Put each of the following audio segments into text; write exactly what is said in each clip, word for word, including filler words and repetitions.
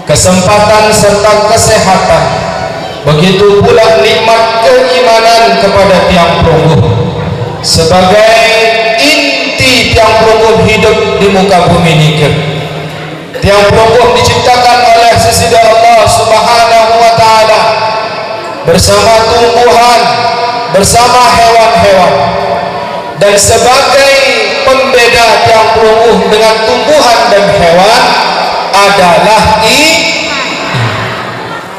kesempatan serta kesehatan, begitu pula nikmat keimanan kepada tiang pelungguh sebagai inti tiang pelungguh hidup di muka bumi niki. Tiang pelungguh diciptakan oleh sesida Allah Subhanahu wa Ta'ala bersama tumbuhan, bersama hewan-hewan. Dan sebagai pembeda tiang pelungguh dengan tumbuhan dan hewan adalah i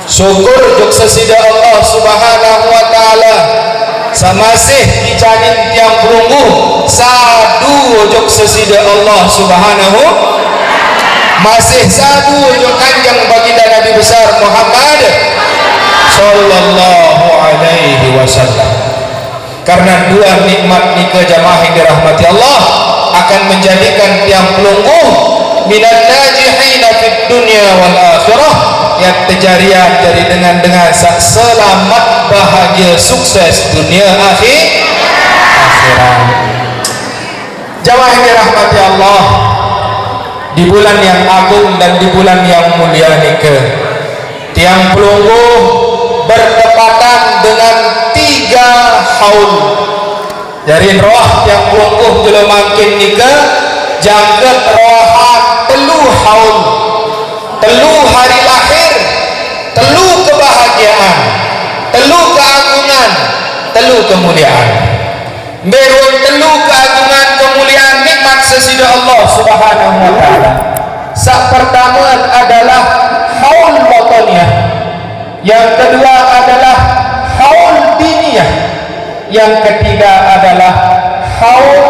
syukur jug sesida Allah Subhanahu wa Ta'ala. Samasih icanin tiang pelungguh sadu jug sesida Allah Subhanahu, masih sadu jug Kanjeng Baginda Nabi Besar Muhammad sallallahu alaihi wasallam. Karena dua nikmat nika, jamaah yang dirahmati Allah, akan menjadikan tiang pelungguh minan najihina fid dunya wal akhirah, yang terjarian dari dengan-dengan sa-, selamat, bahagia, sukses dunia akhir, akhirat. Jamaah yang dirahmati Allah, di bulan yang agung dan di bulan yang mulia nika, tiang pelungguh bertepatan dengan tiga haul. Jari roh tiang pelungguh jelo mangkin nika jangkep rohan telu haul, telu hari lahir, telu kebahagiaan, telu keagungan, telu kemuliaan. Mbe ruen telu keagungan kemuliaan nikmat sesida Allah Subhanahu wa Ta'ala. Sak pertama adalah haul wataniyah. Yang kedua adalah haul diniyah. Yang ketiga adalah haul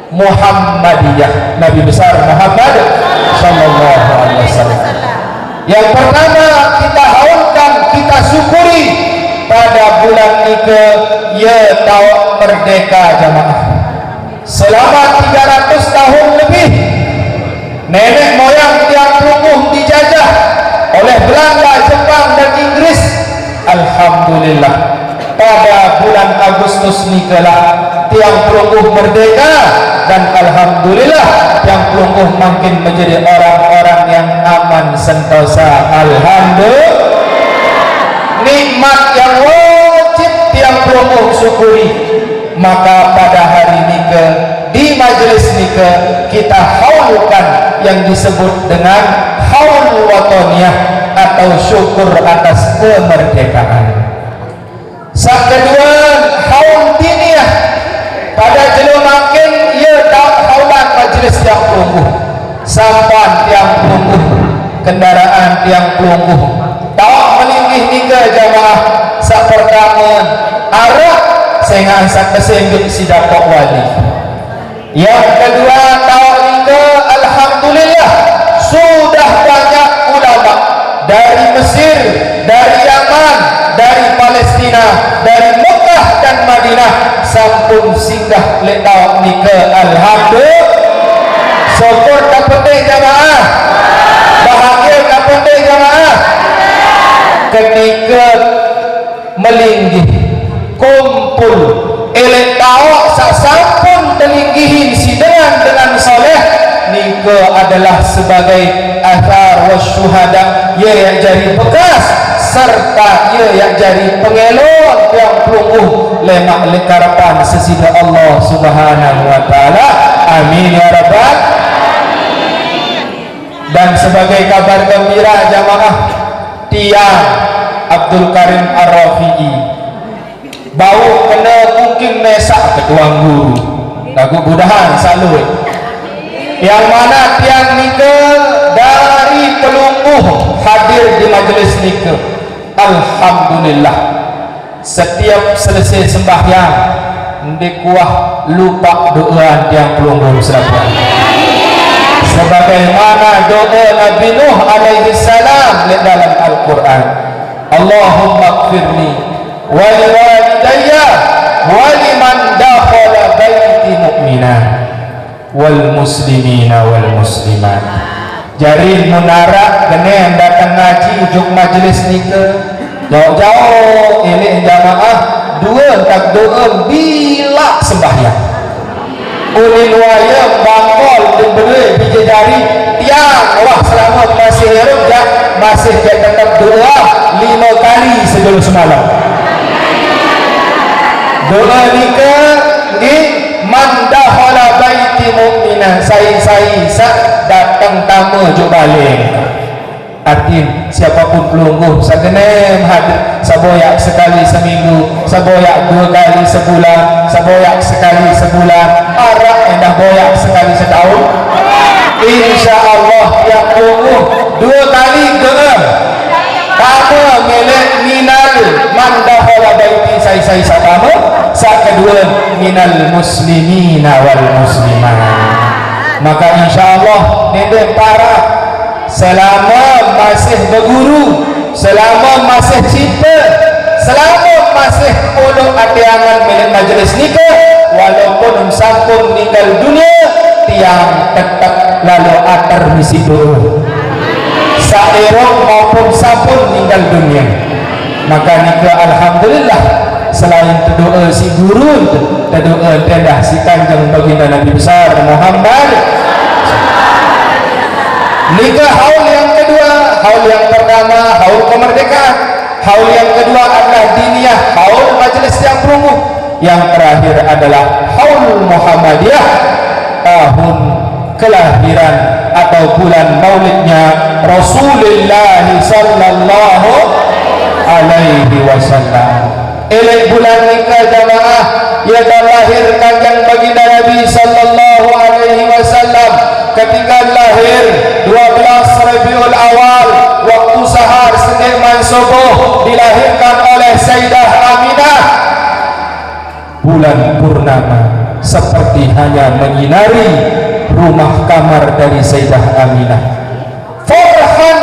Muhammadiyah, Nabi besar Muhammad sallallahu alaihi wasallam. Yang pertama kita haulkan, kita syukuri pada bulan nika, ya, tauk merdeka, jamaah. Selama tiga ratus tahun lebih, nenek moyang tiang pelungguh dijajah oleh Belanda, Jepang, dan Inggris. Alhamdulillah, pada bulan Agustus nikalah tiang pelungguh merdeka, dan alhamdulillah, tiang pelungguh makin menjadi orang-orang yang aman sentosa. Alhamdulillah. Nikmat yang wajib tiang pelungguh syukuri. Maka pada hari nika, di majelis nika, kita haulkan yang disebut dengan haul wataniyah atau syukur atas kemerdekaan. Sak kedua, haul diniyah. Pada jelo mangkin, ya, tauk haulan majelis tiang pelungguh. Sampan tiang pelungguh, kendaraan tiang pelungguh, tauk melinggih nika, jamaah. Sak pertama, arak, sengah sak kesembit si Datuk Wali. Yang kedua, tauk nika, alhamdulillah, sudah banyak ulama dari Mesir, dari Yaman, dari Palestina, dari Mekah dan Madinah sampun singgah leq tauk nika. Alhamdulillah. Syukur tak penting, jamaah? Bahagia tak penting, jamaah? Ketika melinggih, kumpul, elek tauk saq sampun telinggihin siq dengan-dengan soleh, nike adalah sebagai athar wasyuhada, ie yaq jari bekas, serta ie yaq jari pengelon tiang pelungguh lemaq lekarepan seside Allah Subhanahu wa Ta'ala. Amin ya rabbal. Dan sebagai kabar gembira jamaah, tiang Abdul Karim Ar-Rafi'i bau kene mungkin mesaq ke tuan guru. Laguq mudahan salut. Yang mana tiang nike dari pelungguh hadir di majelis nike. Alhamdulillah. Setiap selesai sembahyang, ndeq kuah lupaq doa tiang pelungguh selapuq. Sebagaimana doa Nabi Nuh alaihi salam leq dalam Al-Quran, "Allahumma ighfirli wa liwalidayya wa liman dakhala baiti mu'minan." Wal muslimina wal muslimat. Jari mun araq genen dateng ngaji juk majelis nike, jauq-jauq ileq jamaah, due entan doe bilaq sembahyang. Ulin wayem bangkol din bedue bije jari, tiang wah selamet masih irup Masih dia tetap doa lima kali sejolo semalam. Doa nika nggih, "Man dakhala baiti mu'mina," sai-sai sa datang tama jo balai. Artin, siapapun pelungguh, sagenem hadir, saboyak sekali seminggu, saboyak dua kali sebulan, saboyak sekali sebulan, arap endah boyak sekali setahun. Insya Allah, tiap pelungguh dua kali doa. Pertama, milik minal man dakhala baiti, sai-sai sa pertama, sa kedua, minal muslimina wal muslimat. Maka insya Allah, nende para selama masih beguru, selama masih cinta, selama masih pondok ati angan milik majelis nika, walaupun sampun ninggal dunia, tiang tetap lalu atur misi doa. Sairung maupun sampun ninggal dunia. Maka nika alhamdulillah, selain tedoa si guru, tedoa tendah si Kanjeng Baginda Nabi Besar Muhammad. Nika haul yang kedua, haul yang pertama haul kemerdekaan. Haul yang kedua adalah diniyah haul majelis tiang perunggu. Yang terakhir adalah haul Muhammadiyah, tahun kelahiran atau bulan maulidnya Rasulullah sallallahu alaihi wasallam. Elek bulan nika jamaah, ia dah lahir Kanjeng Baginda Nabi sallallahu alaihi wasallam. Ketika lahir dua belas Rabiul Awal, waktu sahar sedik mansubuh, dilahirkan oleh Sayyidah Aminah. Bulan purnama seperti hanya menyinari rumah kamar dari Sayyidah Aminah. Farhan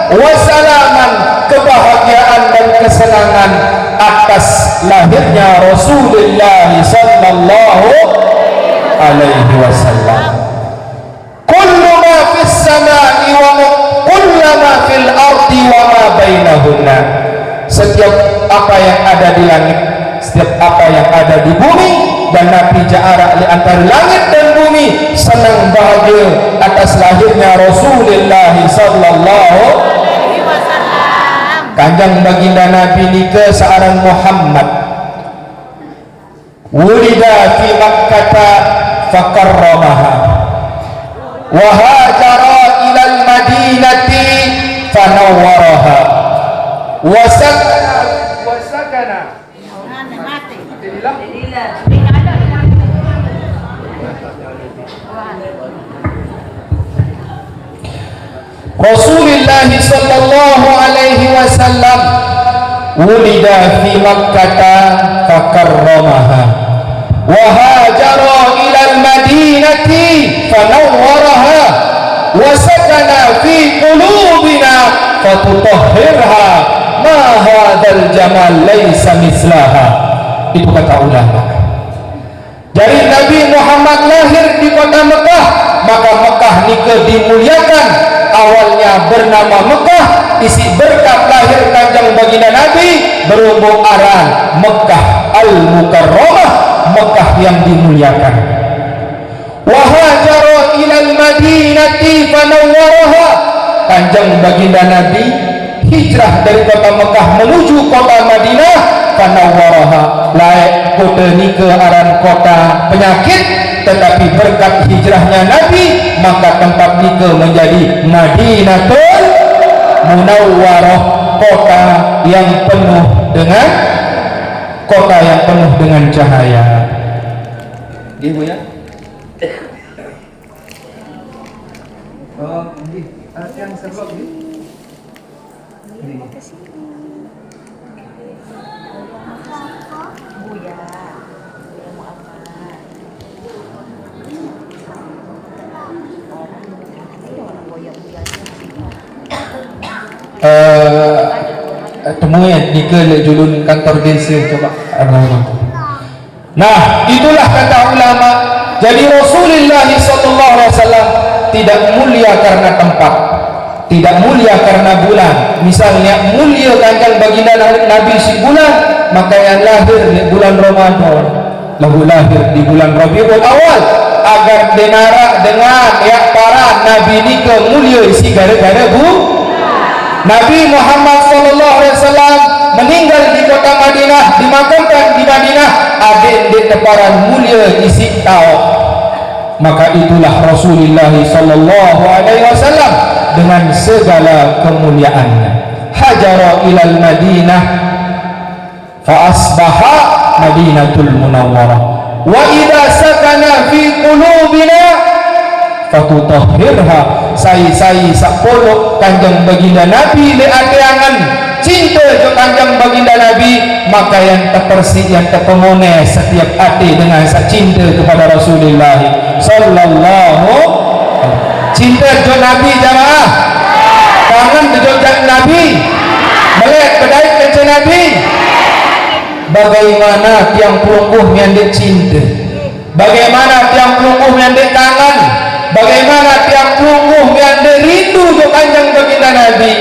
wa salaman, kebahagiaan dan kesenangan atas lahirnya Rasulullah sallallahu alaihi wasallam. Kullu ma fis sama'i wa ma, kullu ma fil ardi wa ma bainahunna. Setiap apa yang ada di langit, setiap apa yang ada di bumi, dan napi jarak di antara langit dan bumi, senang bahagia atas lahirnya Rasulullah sallallahu. Kanjeng Baginda Nabi nika searan Muhammad. Wulida fi Makkata fakarramaha, wa hajara ilal Madinati fanawwaraha, wa sakana, wa sakana. Rasulullah sallallahu alaihi wasallam wulida fi Makkata fakarramaha, wa hajara ilal Madinati fanawwaraha, wa sakana fi qulubina fatutahhirha, ma hadzal jamal laisa mislaha. Itu kata ulama. Jadi Nabi Muhammad lahir di kota Mekah, maka Mekah nika dimuliakan. Awalnya bernama Mekah, isi berkat lahir Kanjeng Baginda Nabi, berumbu aran Mekah Al-Mukarramah, Mekah yang dimuliakan. Wa hajara ilal Madinati fanawwaraha. Kanjeng Baginda Nabi hijrah dari kota Mekah menuju kota Madinah, fanawwaraha, laik kota nika aran kota penyakit, tetapi berkat hijrahnya Nabi, maka tempat nika menjadi Madinatul Munawwarah, kota yang penuh dengan, kota yang penuh dengan cahaya. Ibu ya? Oh, nggih. Ah, yang sebelum nggih. Nggih. Eh, temui nika le julun kantor desa coba. Nah, itulah kata ulama. Jadi Rasulullah sallallahu alaihi wasallam tidak mulia karena tempat, tidak mulia karena bulan. Misalnya mulia Kanjeng Baginda Nabi si bulan, maka yang lahir di bulan Ramadan, lalu lahir di bulan Rabiul Awal, agar denara dengan ya para nabi nika mulia isi gara-gara bu. Nabi Muhammad sallallahu alaihi wasallam meninggal di kota Madinah, dimakamkan di Madinah, adik ndeq teparan mulie isiq taoq. Maka itulah Rasulullah sallallahu alaihi wasallam dengan segala kemuliaannya. Hajara ilal Madinah fa asbaha Madinatul Munawwarah. Wa idza sakana fi qulubina fatutahhirha. Sai-sai saq polok Kanjeng Baginda Nabi leq ate angen, cinte jok Kanjeng Baginda Nabi, maka yaq tepersih, yaq tepengoneh setiap ate dengan saq cinte kepada Rasulullah sallallahu. Cinte jok Nabi, jamaah. Kangen jok Nabi. Melek bedait kance Nabi. Bagaimana tiang pelungguh nyan ndeq cinte? Bagaimana tiang pelungguh nyan ndeq kangen? Bagaimana tiang pelungguh nyan ndeq rindu jok Kanjeng Baginda Nabi?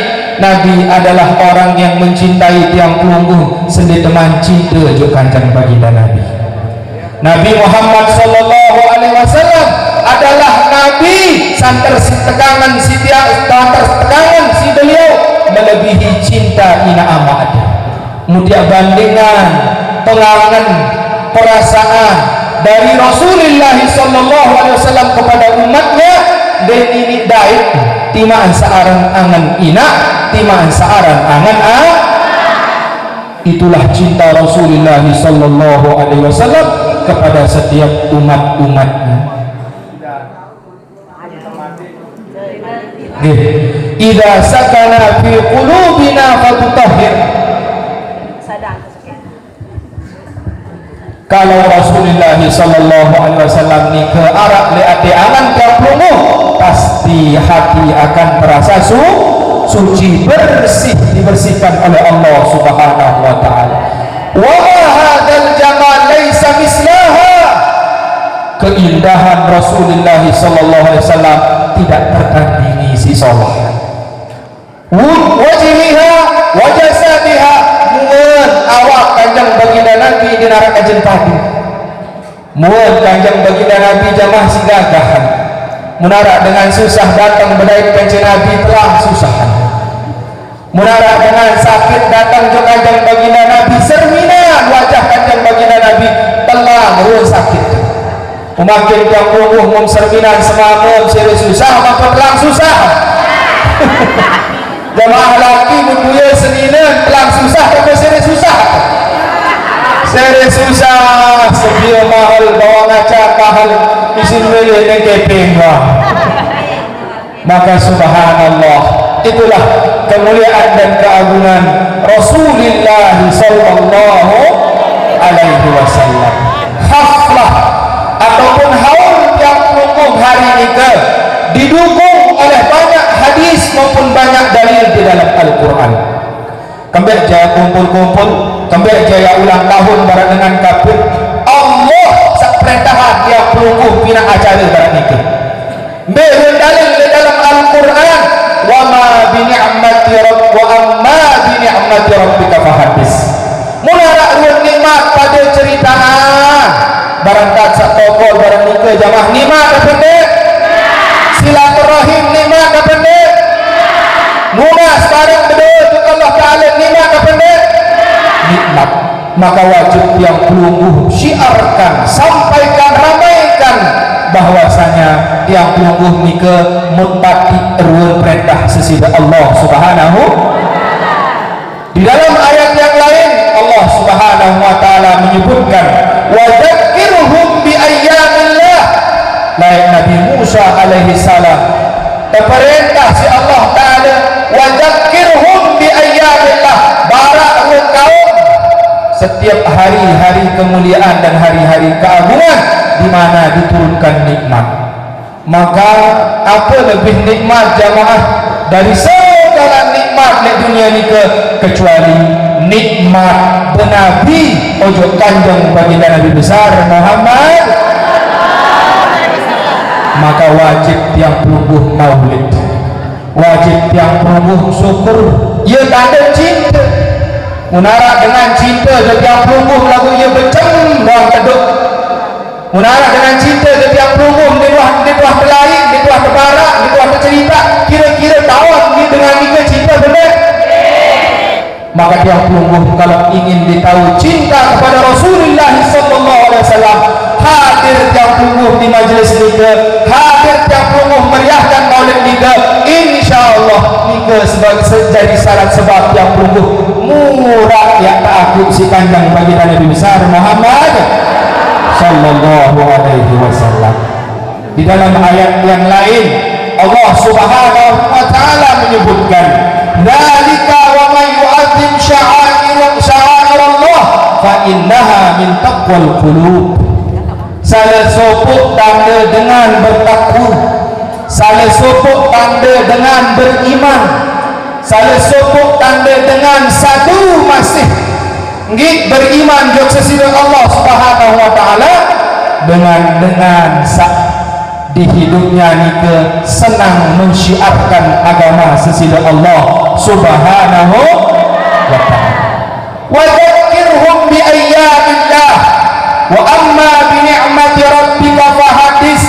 Nabi adalah orang yang mencintai tiang pelungguh, sendeqman cinte jok Kanjeng Baginda Nabi. Nabi Muhammad sallallahu alaihi wasallam adalah Nabi, santer siq tekangen siq tiang, santer siq tekangen siq beliau melebihi cinta inaq amaq ade. Mudiaq bandingan, pengangen, perasaan dari Rasulullah sallallahu alaihi wasallam kepada umatnya, ndeq niniq dait, timaq saq aran angen inaq, timaq saq aran angen a-, itulah cinta Rasulullah sallallahu alaihi wasallam kepada setiap umat-umatnya. Nggih. Idza sakana fi qulubina fatutahhir. Kalau Rasulullah sallallahu alaihi wasallam nike araq leq ate angen tiang pelungguh, pasti hati akan terasa su-, suci, bersih, dibersihkan oleh Allah Subhanahu wa taala. Wa ma hadzal jamal laisa mislaha. Keindahan Rasulullah sallallahu alaihi wasallam tidak tertandingi siq solah. Wud-, wajhiha wa jasadiha, muen awak Kanjeng Baginda Nabi ndeqn araq kajen pade. Muen Kanjeng Baginda Nabi jamah siq gagahan. Mun araq dengan susah dateng bedait kance Nabi, telang susah. Mun araq dengan sakit dateng jok Kanjeng Baginda Nabi, serminan wajah Kanjeng Baginda Nabi, telang ruen sakit. Pemakin tiang pelungguh mun serminan semame sere susah, maka telang susah. Jamaah laki mun buye seninen telang susah, maka sere susah. Sere susah, sebie mahel, bawang acang mahel, isin meleh neng kepeng doang. Maka subhanallah, itulah kemuliaan dan keagungan Rasulullah sallallahu alaihi wasallam. Haflah ataupun haul tiang pelungguh hari nike didukung oleh banyak hadis maupun banyak dalil di dalam Al-Quran. Kembeq jaya kumpul-kumpul, kembeq jaya ulang tahun bareng dengan kafir, Allah saq perentahang tiang pelungguh pinaq acare bareng nike. Mbe ruen dalil leq dalem Al-Quran, "Wa ma bi ni'mati rabb-, wa amma bi ni'mati rabbika fahaddits." Mun araq ruen nikmat pade ceriteang. Barangkat saq tokol bareng nike jamaah, nikmat ape ndeq? Silaturahim nikmat ape ndeq? Nunas bareng bedoe jok Allah Taala nikmat ape ndeq? Nikmat. Maka wajib tiang pelungguh syiarkan, sampaikan, ramaikan bahwasanya tiang pelungguh nike mun pati ruen perentah seside Allah Subhanahu. Di dalam ayat yang lain, Allah Subhanahu wa taala menyebutkan, "Wa dzakkirhum bi ayyamillah." Laeq Nabi Musa alaihi salam teperentah siq Allah Taala, "Wa dzakkirhum bi ayyamillah." Baraq ruen kaum setiap hari-hari kemuliaan dan hari-hari keagungan di mana diturunkan nikmat. Maka, ape lebih nikmat jamaah dari segala nikmat leq dunie nike kecuali nikmat benabi ojok Kanjeng Baginda Nabi Besar Muhammad? Maka wajib tiang pelungguh maulid. Wajib tiang pelungguh syukur. Ye tande cinte. Mun araq dengan cinte jok tiang pelungguh laguq ye becem doang teduq. Mun araq dengan cinte ke tiang pelungguh, ndeq tuah, ndeq tuah telai, ndeq tuah teparak, ndeq tuah tecerite, kire-kire taoq ndeq dengan nike cinte beneq? Maka tiang pelungguh kalau ingin ditahu cinta kepada Rasulullah sallallahu alaihi wasallam, hadir tiang pelungguh di majelis nike, hadir tiang pelungguh meriahkan maulid nike, insyaallah nike sebab jadi syarat sebab tiang pelungguh murak ya takut si kanjeng baginda Nabi besar Muhammad sallallahu alaihi wasallam. Di dalam ayat yang lain, Allah Subhanahu wa taala menyebutkan, "Dzalika wa man yu'azzim sya'air sya'airallah fa innaha min taqwal qulub." Salah sopok tanda dengan bertakwa, salah sopok tanda dengan beriman, salah sopok tanda dengan sadu masih nggih beriman jok sesida Allah Subhanahu wa taala dengan dengan sa di hidupnya nike senang mensyiarkan agama sesida Allah Subhanahu wa taala. Wa dzakkirhum bi ayyamillah wa amma bi ni'mati rabbika fahaddits.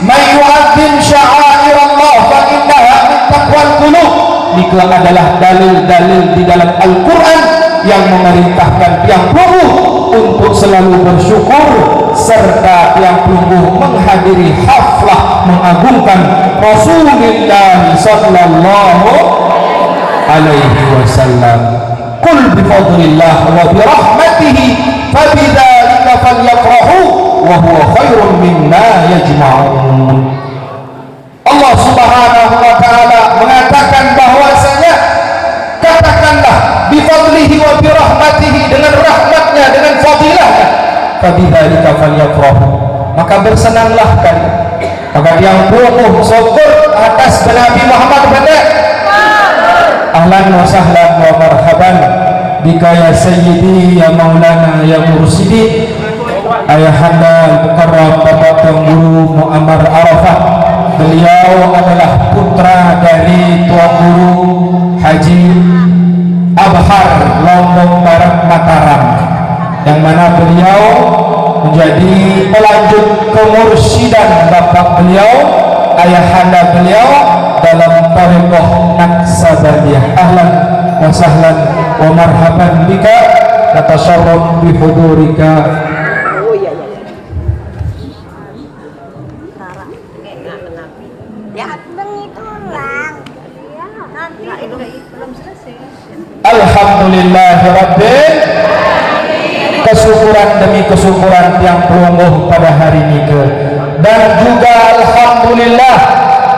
Man yu'azzim sya'airallah fa innaha min taqwal qulub. Nike adalah dalil-dalil di dalam Al-Quran yang memerintahkan tiang pelungguh untuk selalu bersyukur serta tiang pelungguh menghadiri haflah mengagungkan Rasulullah sallallahu alaihi wasallam. Qul bi fadlillah wa bi rahmatihi fa bidzalika falyafrahu wa huwa khairun mimma yajma'un. Allah Subhanahu wa taala mengatakan bahwasanya, katakanlah, bi fadlihi wa bi rahmatihi, dengan rahmatnya, dengan fadilahnya, fa bidzalika falyafrahu, maka bersenanglah kalian. Maka tiang pelungguh syukur atas Nabi Muhammad benda. Ahlan wa sahlan wa marhaban bika ya sayyidi ya maulana ya mursyidi. Ayahanda Al-Mukarram Bapak Tuan Guru Muammar Arafah, beliau adalah putra dari Tuan Guru Haji Abhar Lombok Barat Mataram, yang mana beliau menjadi pelanjut kemursidan bapak beliau, ayahanda beliau dalam tarekat Naqsabandiyah. Ahlan wa sahlan wa marhaban bika, natasarraf bi hudurika. Ya, bengi tulang. Alhamdulillahirabbil, kesyukuran demi kesyukuran tiang pelungguh pada hari nike. Dan juga alhamdulillah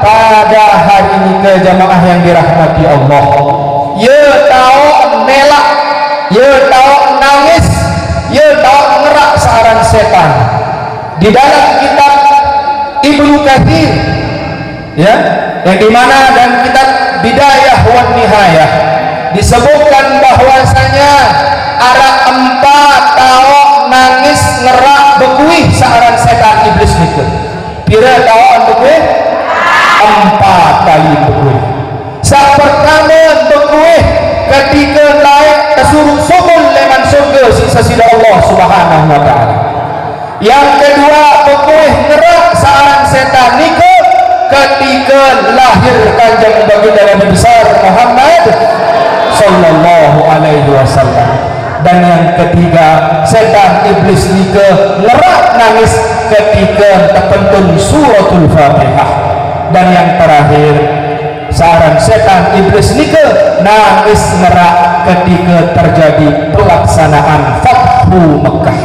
pada hari nike jamaah yang dirahmati Allah. Ye taoq melak, ye taoq nangis, ye taoq ngerak searan setan. Di dalam kitab Ibnu Katsir, ya, yang dimana dan kitab Bidayah wan Nihayah disebutkan bahwasanya araq empat taoq nangis ngerak bekuih searan setan iblis nike. Pire taoq bekuih? Empat kali bekuih. Saq pertame bekuih ketike laeq tesuruq sugul leman surge siq seside Allah Subhanahu wa taala. Yang kedua, bekuih ngerak searan setan nike ketike lahir Kanjeng Baginda Nabi Besar Muhammad sallallahu alaihi wasallam. Dan yang ketiga, setan iblis nike ngerak nangis ketike tepentun suratul Fatihah. Dan yang terakhir, searan setan iblis nike nangis ngerak ketike terjadi pelaksanaan Fathu Mekah.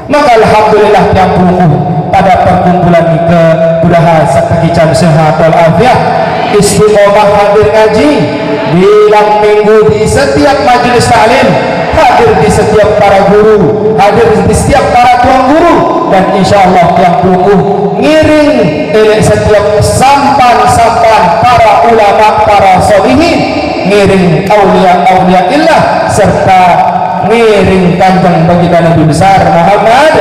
Maka alhamdulillah tiang pelungguh pada perkumpulan nike mudahan saq tekican sehat wal afiat, istiqomah hadir ngaji, bilang minggu di setiap majelis taklim, hadir di setiap para guru, hadir di setiap para tuan guru, dan insyaallah tiang pelungguh ngiring eleq setiap sampan-sampan para ulama, para solihin, ngiring aulia-aulia illah, serta ngiring Kanjeng Baginda Nabi Besar Muhammad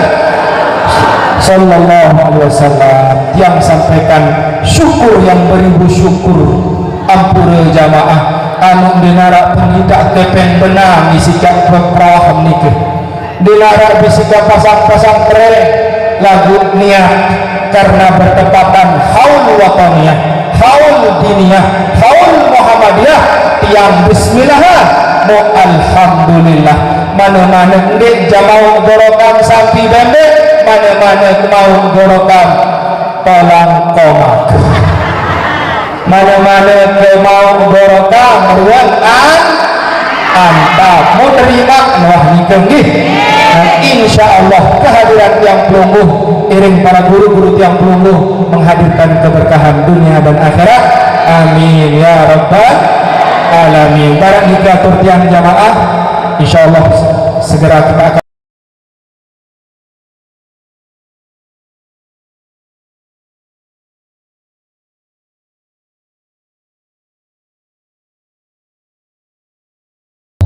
sallallahu alaihi wasallam. Tiang sampaikan syukur yang beribu syukur. Ampure jamaah anu ndeq naraq pengidak kepeng benang isiq caq perawah nike. Ndeq naraq bisiq kaq pasang-pasang keren laguq niat karena bertepatan haul wataniyah, haul diniyah, haul Muhammadiyah, tiang bismillahan Alhamdulillah. Mane-mane ndeq jamaoq borokam sampi bembeq, mane-mane mauq borokam tolang komak. Mane-mane ke mauq borokam ruwet an-, antap. Mau terima wah nike nggih. Nah, insya Allah kehadiran tiang pelungguh, iring para guru-guru tiang pelungguh menghadirkan keberkahan dunia dan akhirat. Amin ya rabbal alamin. Barang nike atur tiang jamaah, insya Allah segera kita akan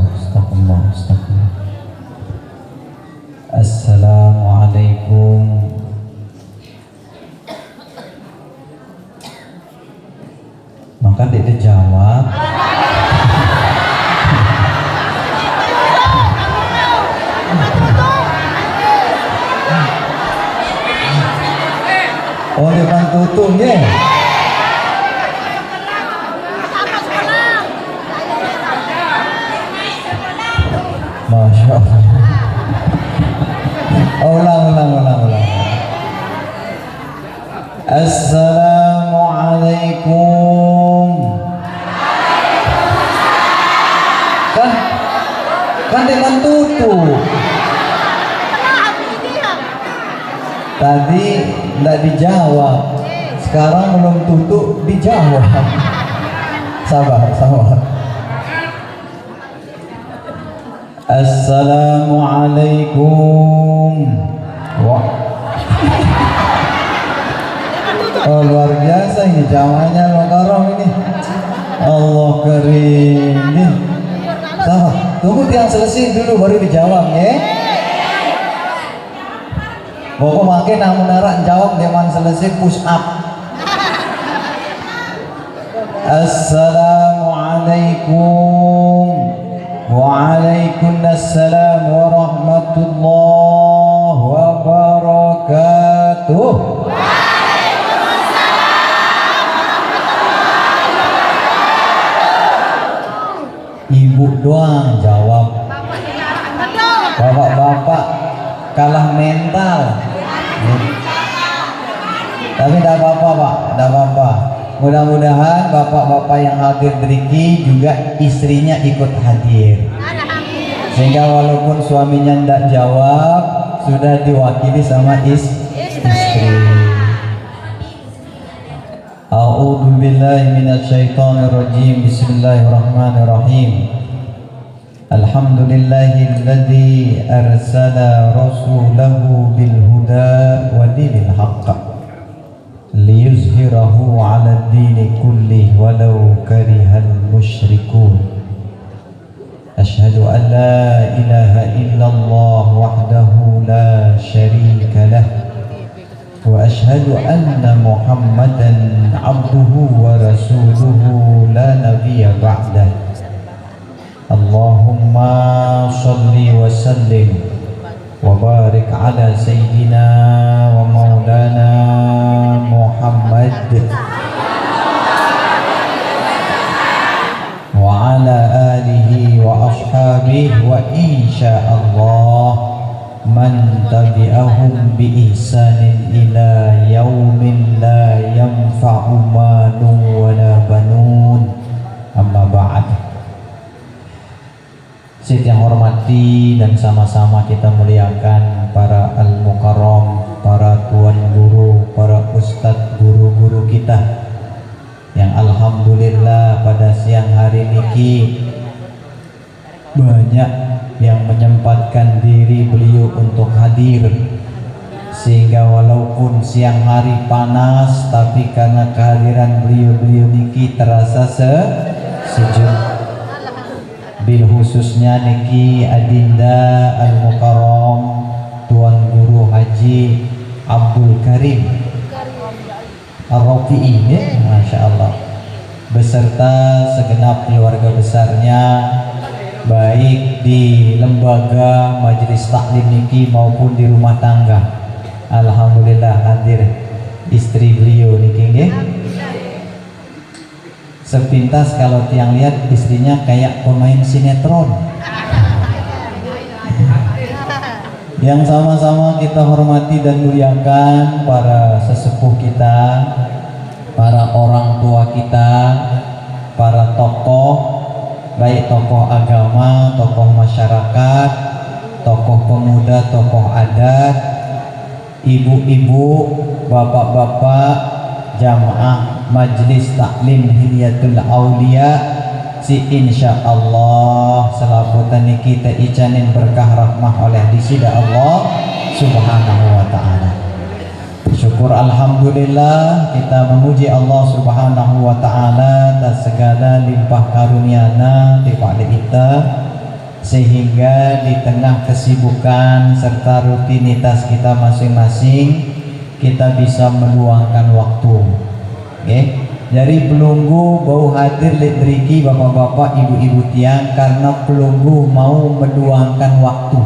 Astagfirullah, astagfirullah. Assalamualaikum. Maka ndeq dijawab. Oh, depan tutung, nggih. Masya Allah. Ulang, ulang, ulang, ulang. Assalamualaikum. Kan, kan dengan tutup. Tadi ndak dijawab. Sekarang belum tutup, dijawab. Sabar, sabar. Assalamualaikum. Wah. Oh, luar biasa ini jamaahnya Al-Mukarram ini. Allah Karim. Nih. Sabar. Tunggu tiang selesai dulu baru dijawab, ya. Pokok makin namun narak jawab zaman selesai push up. Assalamualaikum. Waalaikumsalam warahmatullahi wabarakatuh. Ibu doang jawab. Bapak-bapak kalah mental. Tapi ndak apa-apa, Pak, ndak apa-apa. Mudah-mudahan bapak-bapak yang hadir driki juga istrinya ikut hadir. Sehingga walaupun suaminya ndak jawab, sudah diwakili sama is-, istri. A'udzu billahi minasy syaithanir rajim. Bismillahirrahmanirrahim. Alhamdulillahilladzi arsala rasulahu bil huda wa dinil haqq liyuzhirahu 'alad dini kullih walau karihal musyrikun. Asyhadu an la ilaha illallah wahdahu la syarika lah. Wa asyhadu anna Muhammadan abduhu wa rasuluhu la nabiyya ba'dah. Allahumma shalli wa sallim wa barik ala sayyidina wa maulana Muhammad wa ala alihi wa ashabihi wa insya Allah man tabi'ahum bi ihsanin ila yaumin la yanfa'u malun wa la banun. Amma ba'd. Sing tiang hormati dan sama-sama kita muliakan para al-mukarram, para tuan guru, para ustadz guru-guru kita yang alhamdulillah pada siang hari niki banyak yang menyempatkan diri beliau untuk hadir, sehingga walaupun siang hari panas, tapi karena kehadiran beliau-beliau niki terasa se-, sejuk. Bil khususnya niki Adinda Al Mukarram Tuan Guru Haji Abdul Karim Ar-Rafi'i, nggih, Masya Allah, beserta segenap keluarga besarnya, baik di lembaga majelis taklim niki maupun di rumah tangga. Alhamdulillah hadir istri beliau niki, nggih. Sepintas kalau tiang lihat istrinya kayak pemain sinetron. Yang sama-sama kita hormati dan muliakan para sesepuh kita, para orang tua kita, para tokoh, baik tokoh agama, tokoh masyarakat, tokoh pemuda, tokoh adat, ibu-ibu, bapak-bapak, jamaah Majelis Taklim Hilyatul Aulia, si insya Allah selaputan niki taicanin berkah rahmah oleh disida Allah Subhanahu wa Ta'ala. Syukur alhamdulillah, kita memuji Allah Subhanahu wa Ta'ala atas segala limpah karuniana tiba kita, sehingga di tengah kesibukan serta rutinitas kita masing-masing, kita bisa meluangkan waktu. Oke. Jadi pelunggu bau hadir lek beriki bapak-bapak, ibu-ibu tiang, karena pelunggu mau meluangkan waktu.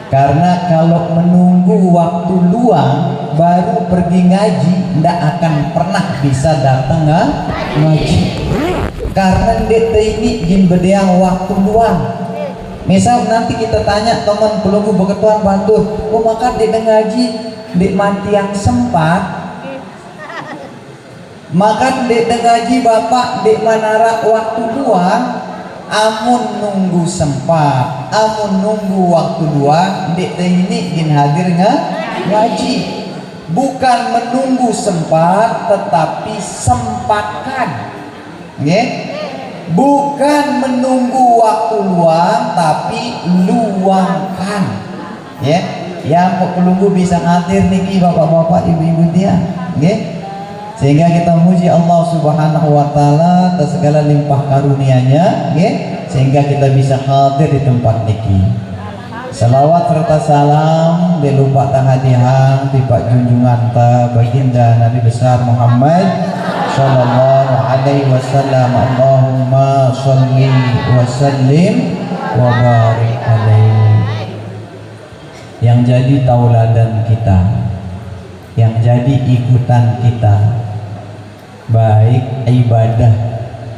Karena kalau menunggu waktu luang baru pergi ngaji, ndak akan pernah bisa datang nga-, ngaji. Karena ndak ini gin bedeang waktu luang. Misal nanti kita tanya teman pelunggu beketuan bantu, oh maka ndak ngaji, ndak manti yang sempat. Maka ndak ngaji bapak ndak manarak waktu luang, amun nunggu sempat, amun nunggu waktu luang, ndak ini gin hadir nga-, ngaji. Bukan menunggu sempat, tetapi sempatkan. Nggih? Bukan menunggu waktu luang, tapi luangkan. Ya, yang pelunggu bisa hadir niki bapak-bapak, ibu-ibu tiang. Nggih? Sehingga kita muji Allah Subhanahu wa Ta'ala atas segala limpah karunia-Nya, nggih, sehingga kita bisa hadir di tempat niki. Salawat serta salam dilupa tahadihang tiba junjungan ta Baginda Nabi Besar Muhammad sallallahu alaihi wasallam. Allahumma salli wa sallim wa barik alaihi. Yang jadi tauladan kita, yang jadi ikutan kita, baik ibadah,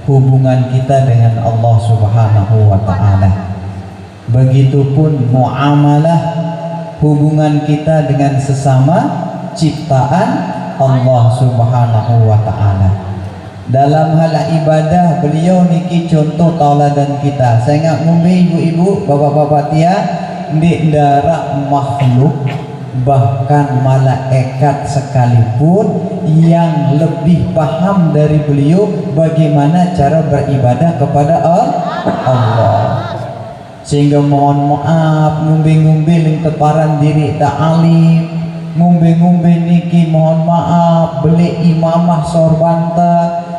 hubungan kita dengan Allah Subhanahu wa Ta'ala. Begitupun muamalah, hubungan kita dengan sesama ciptaan Allah Subhanahu wa Ta'ala. Dalam hal ibadah, beliau niki contoh tauladan kita. Sehingga ngumbe ibu-ibu, bapak-bapak tiang, ndak darak makhluk, bahkan malaikat sekalipun yang lebih paham dari beliau bagaimana cara beribadah kepada Al-, Allah. Sehingga mohon maaf, ngumbe-ngumbe ling teparan diri ta alim, ngumbe-ngumbe niki mohon maaf, beli imamah sorban ta,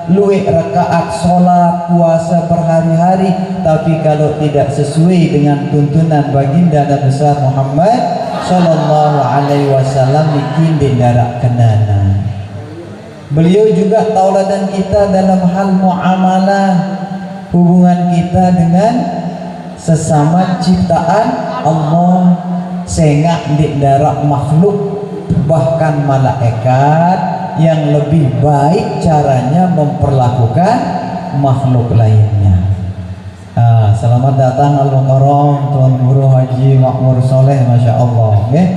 luek rakaat solat, puasa berhari-hari, tapi kalau tidak sesuai dengan tuntunan Baginda Nabi Besar Muhammad sallallahu alaihi wasallam, niki ndak darak kenana. Beliau juga tauladan kita dalam hal muamalah, hubungan kita dengan sesama ciptaan Allah, sehingga ndak darak makhluk, bahkan malaikat yang lebih baik caranya memperlakukan makhluk lainnya. Ah, selamat datang Al Mukarram Tuan Guru Haji Makmur Soleh, masya Allah, nggih.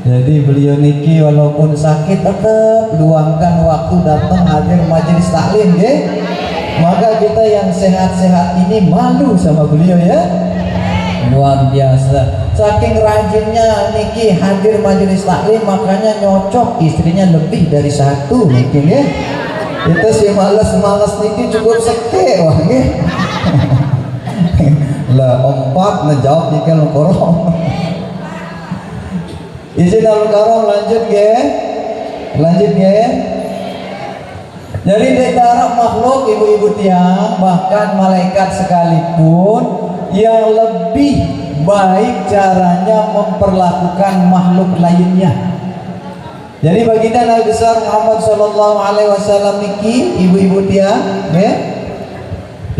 Jadi beliau niki walaupun sakit tetap luangkan waktu datang hadir majelis taklim, nggih. Maka kita yang sehat-sehat ini malu sama beliau, ya. Luar biasa. Saking rajinnya niki hadir majelis taklim, makanya nyocok istrinya lebih dari satu mungkin, ya. Kita si males-males niki cukup seke, wah, nggih. Lah, empat ngejawab niki Al Mukarram. Izin Al Mukarram, lanjut, nggih. Lanjut, nggih. Jadi ndak darak makhluk, ibu-ibu tiang, bahkan malaikat sekalipun yang lebih baik caranya memperlakukan makhluk lainnya. Jadi baginda Nabi besar Muhammad sallallahu alaihi wasallam niki, ibu-ibu tiang, ya.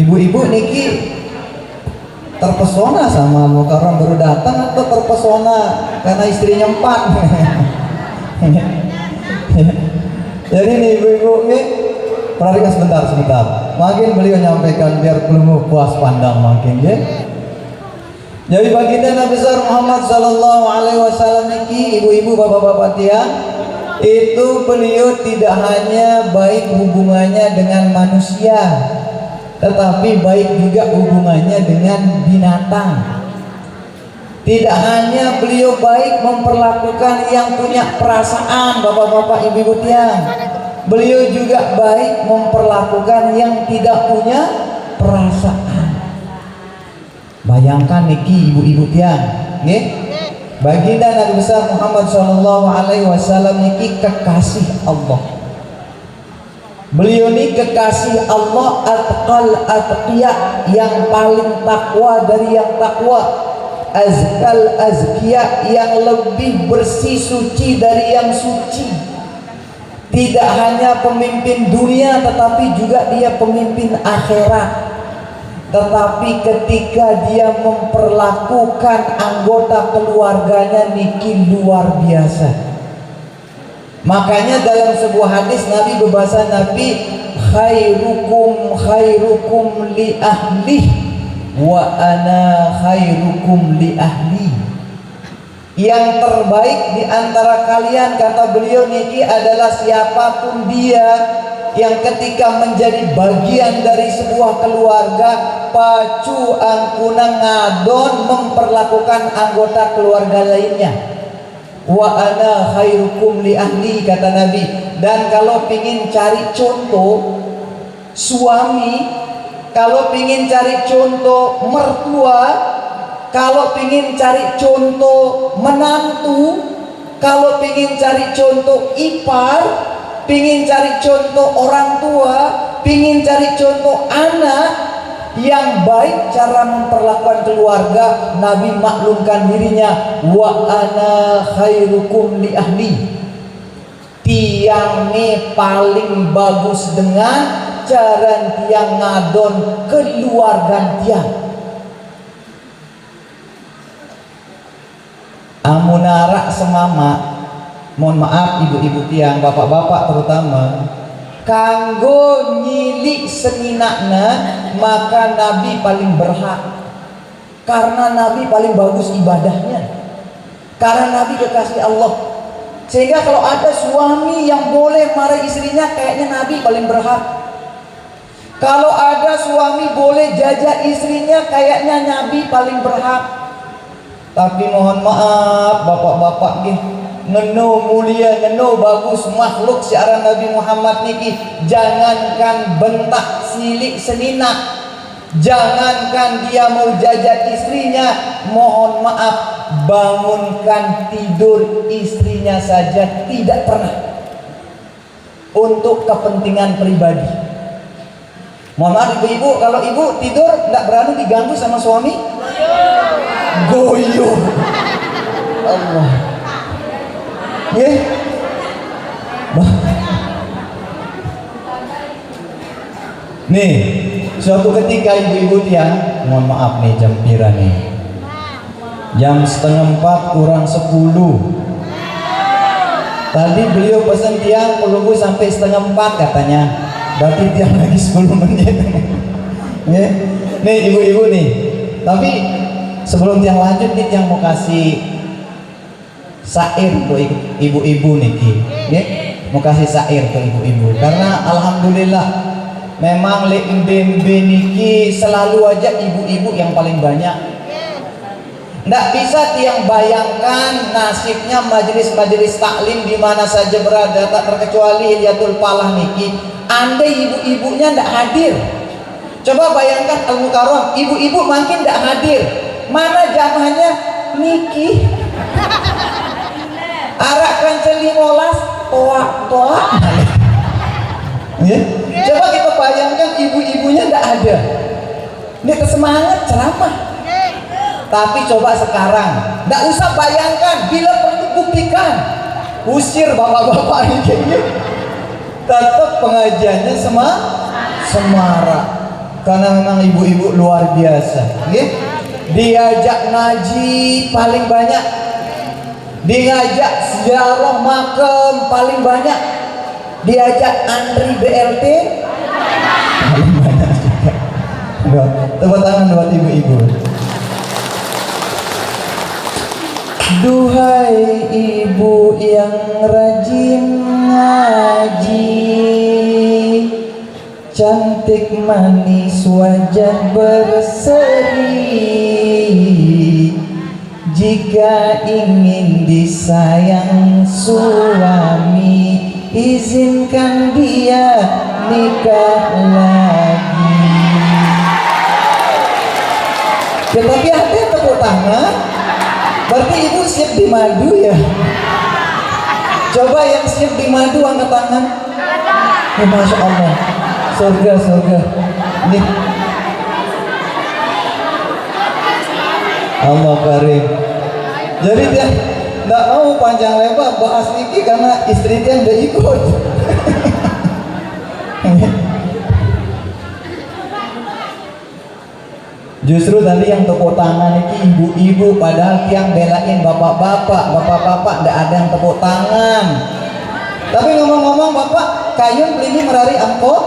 Ibu-ibu niki terpesona sama Al Mukarram baru datang atau terpesona karena istrinya empat? Jadi nih ibu-ibu nih, Perhatikan sebentar, sebentar. Makin beliau nyampaikan biar pelungguh puas pandang makin, ya. Jadi baginda Nabi besar Muhammad sallallahu alaihi wasallam niki, ibu-ibu, bapak-bapak tiang, itu beliau tidak hanya baik hubungannya dengan manusia, tetapi baik juga hubungannya dengan binatang. Tidak hanya beliau baik memperlakukan yang punya perasaan, bapak-bapak, ibu-ibu tiang, beliau juga baik memperlakukan yang tidak punya perasaan. Bayangkan niki, ibu-ibu tiang, nggih. Baginda Nabi besar Muhammad sallallahu alaihi wasallam niki kekasih Allah. Beliau ni kekasih Allah, atqal atqiya, yang paling takwa dari yang takwa, azkal azkiya, yang lebih bersih suci dari yang suci. Tidak hanya pemimpin dunia, tetapi juga dia pemimpin akhirat. Tetapi ketika dia memperlakukan anggota keluarganya niki luar biasa. Makanya dalam sebuah hadis Nabi berbahasa Nabi, "Khairukum khairukum li ahlih, wa ana khairukum li ahli." Yang terbaik di antara kalian, kata beliau niki, adalah siapapun dia yang ketika menjadi bagian dari sebuah keluarga, pacu angkuna ngadon memperlakukan anggota keluarga lainnya. "Wa ana khairukum li ahli," kata Nabi. Dan kalau pingin cari contoh suami, kalau pingin cari contoh mertua, kalau pingin cari contoh menantu, kalau pingin cari contoh ipar, pingin cari contoh orang tua, pingin cari contoh anak, yang baik cara memperlakukan keluarga, Nabi maklumkan dirinya, "Wa ana khairukum li ahli." Tiang ni paling bagus dengan cara tiang ngadon keluarga tiang. Amun arak semama, mohon maaf, ibu-ibu tiang, bapak-bapak terutama, kanggo nyilik seninakna, maka Nabi paling berhak. Karena Nabi paling bagus ibadahnya. Karena Nabi kekasih Allah. Sehingga kalau ada suami yang boleh marah istrinya, kayaknya Nabi paling berhak. Kalau ada suami boleh jajah istrinya, kayaknya Nabi paling berhak. Tapi mohon maaf, bapak-bapak nggih, ngeno mulia, ngeno bagus makhluk siaran Nabi Muhammad niki, jangankan bentak silik seninak, jangankan dia mau jajah istrinya, mohon maaf, bangunkan tidur istrinya saja tidak pernah. Untuk kepentingan pribadi. Mohon maaf ibu-ibu, kalau ibu tidur nggak berani diganggu sama suami? Goyo. Allah. Nggih. Nih, suatu ketika ibu-ibu tiang, mohon maaf nih, jam pira nih? Jam setengah empat kurang sepuluh. Tadi beliau pesan tiang pelungguh sampai setengah empat katanya. Berarti tiang lagi sepuluh menit. Nggih. Nih ibu-ibu nih. Tapi sebelum tiang lanjut nih, tiang mau kasih syair untuk ibu-ibu niki, nggih. Mau kasih syair ke ibu-ibu. Karena alhamdulillah memang lek embe-embe niki selalu aja ibu-ibu yang paling banyak. Ndak bisa tiang bayangkan nasibnya majelis-majelis taklim di mana saja berada, tak terkecuali Hilyatul Falah niki. Andai ibu-ibunya ndak hadir, coba bayangkan, Al Mukarram, ibu-ibu makin ndak hadir. Mana jamaahnya niki? Arak kancil limolas, toak, toak. Nggih. Coba kita bayangkan ibu-ibunya ndak ada. Ini tersemangat ceramah. Tapi coba sekarang, ndak usah bayangkan, bila perlu buktikan. Usir bapak-bapak ini kayaknya. Tetap pengajiannya sema semarak. Karena memang ibu-ibu luar biasa, nggih. Diajak ngaji paling banyak. Diajak ziarah makam paling banyak. Diajak antri B L T? Tepuk tangan buat ibu-ibu. Duhai ibu yang rajin ngaji, cantik manis wajah berseri, jika ingin disayang suami, izinkan dia nikah lagi. Tetapi ada tepuk tangan, berarti ibu siap dimadu ya. Coba yang siap dimadu angkat tangan. Ya, Masya Allah. Surga, surga. Nih. Allah Karim. Jadi dia nggak mau panjang lebar bahas niki karena istri dia nggak ikut. Justru tadi yang tepuk tangan niki ibu-ibu, padahal tiang belain bapak-bapak, bapak-bapak ndak ada yang tepuk tangan. Tapi ngomong-ngomong, bapak kayun pelini merari angkot.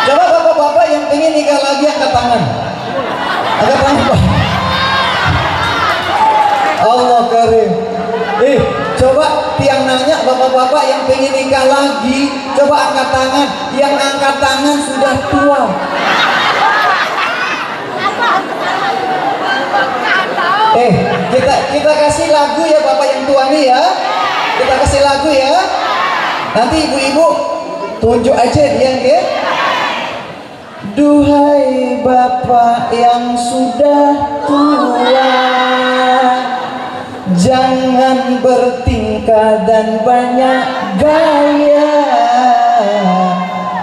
Coba bapak-bapak yang pengen nikah lagi angkat tangan. Angkat tangan, Pak. Allah Karim. Eh, coba tiang nanya, bapak-bapak yang pengen nikah lagi, coba angkat tangan. Yang angkat tangan sudah tua. Eh, kita kita kasih lagu ya, bapak yang tua nih ya. Kita kasih lagu ya. Nanti ibu-ibu tunjuk aja dia, ya. Duhai bapak yang sudah tua, jangan bertingkah dan banyak gaya.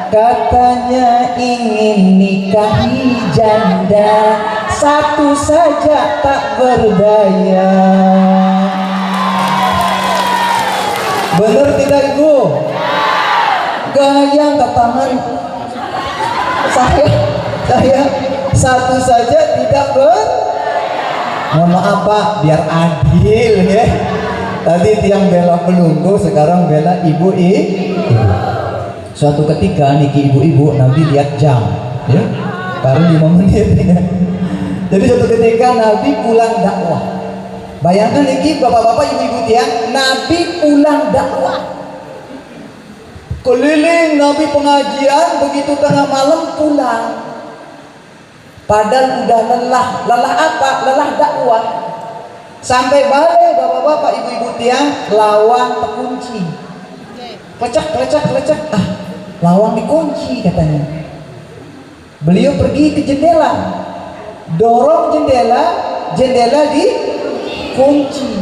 Katanya ingin nikahi janda, satu saja tak berdaya. Benar tidak, Ibu? Gaya angkat tangan. Saya, saya satu saja tidak ber... Mohon maaf, Pak, biar adil ya. Tadi tiang bela pelunggu, sekarang bela ibu i-, ibu. Suatu ketika niki ibu-ibu, Nabi lihat jam, ya, baru lima menit. Jadi suatu ketika Nabi pulang dakwah. Bayangkan niki bapak-bapak, ibu-ibu tiang, Nabi pulang dakwah. Keliling Nabi pengajian, begitu tengah malam pulang. Padahal udah lelah. Lelah apa? Lelah dakwah. Sampai balik bapak-bapak, ibu-ibu tiang, lawang terkunci. Klecek, klecek, klecek. Ah, lawang dikunci katanya. Beliau pergi ke jendela. Dorong jendela, jendela dikunci.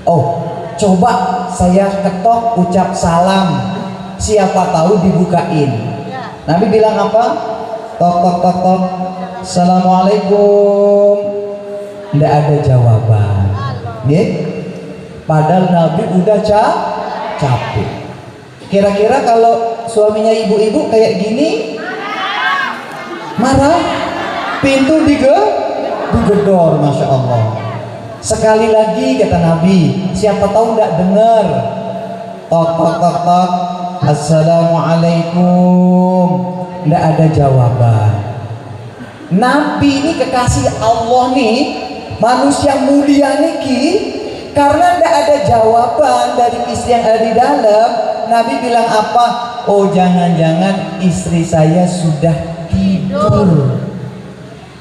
Oh, coba saya ketok, ucap salam. Siapa tahu dibukain. Nabi bilang apa? Tok, tok, tok, tok. Assalamualaikum. Nggak ada jawaban. Nggih? Padahal Nabi udah ca-, capek. Kira-kira kalau suaminya ibu-ibu kayak gini, marah? Pintu dige-, digedor, Masya Allah. Sekali lagi kata Nabi, siapa tahu ndak dengar. Tok, tok, tok, tok. Assalamualaikum. Ndak ada jawaban. Nabi ini kekasih Allah nih, manusia mulia niki, karena ndak ada jawaban dari istri yang ada di dalam, Nabi bilang apa? Oh, jangan-jangan istri saya sudah tidur.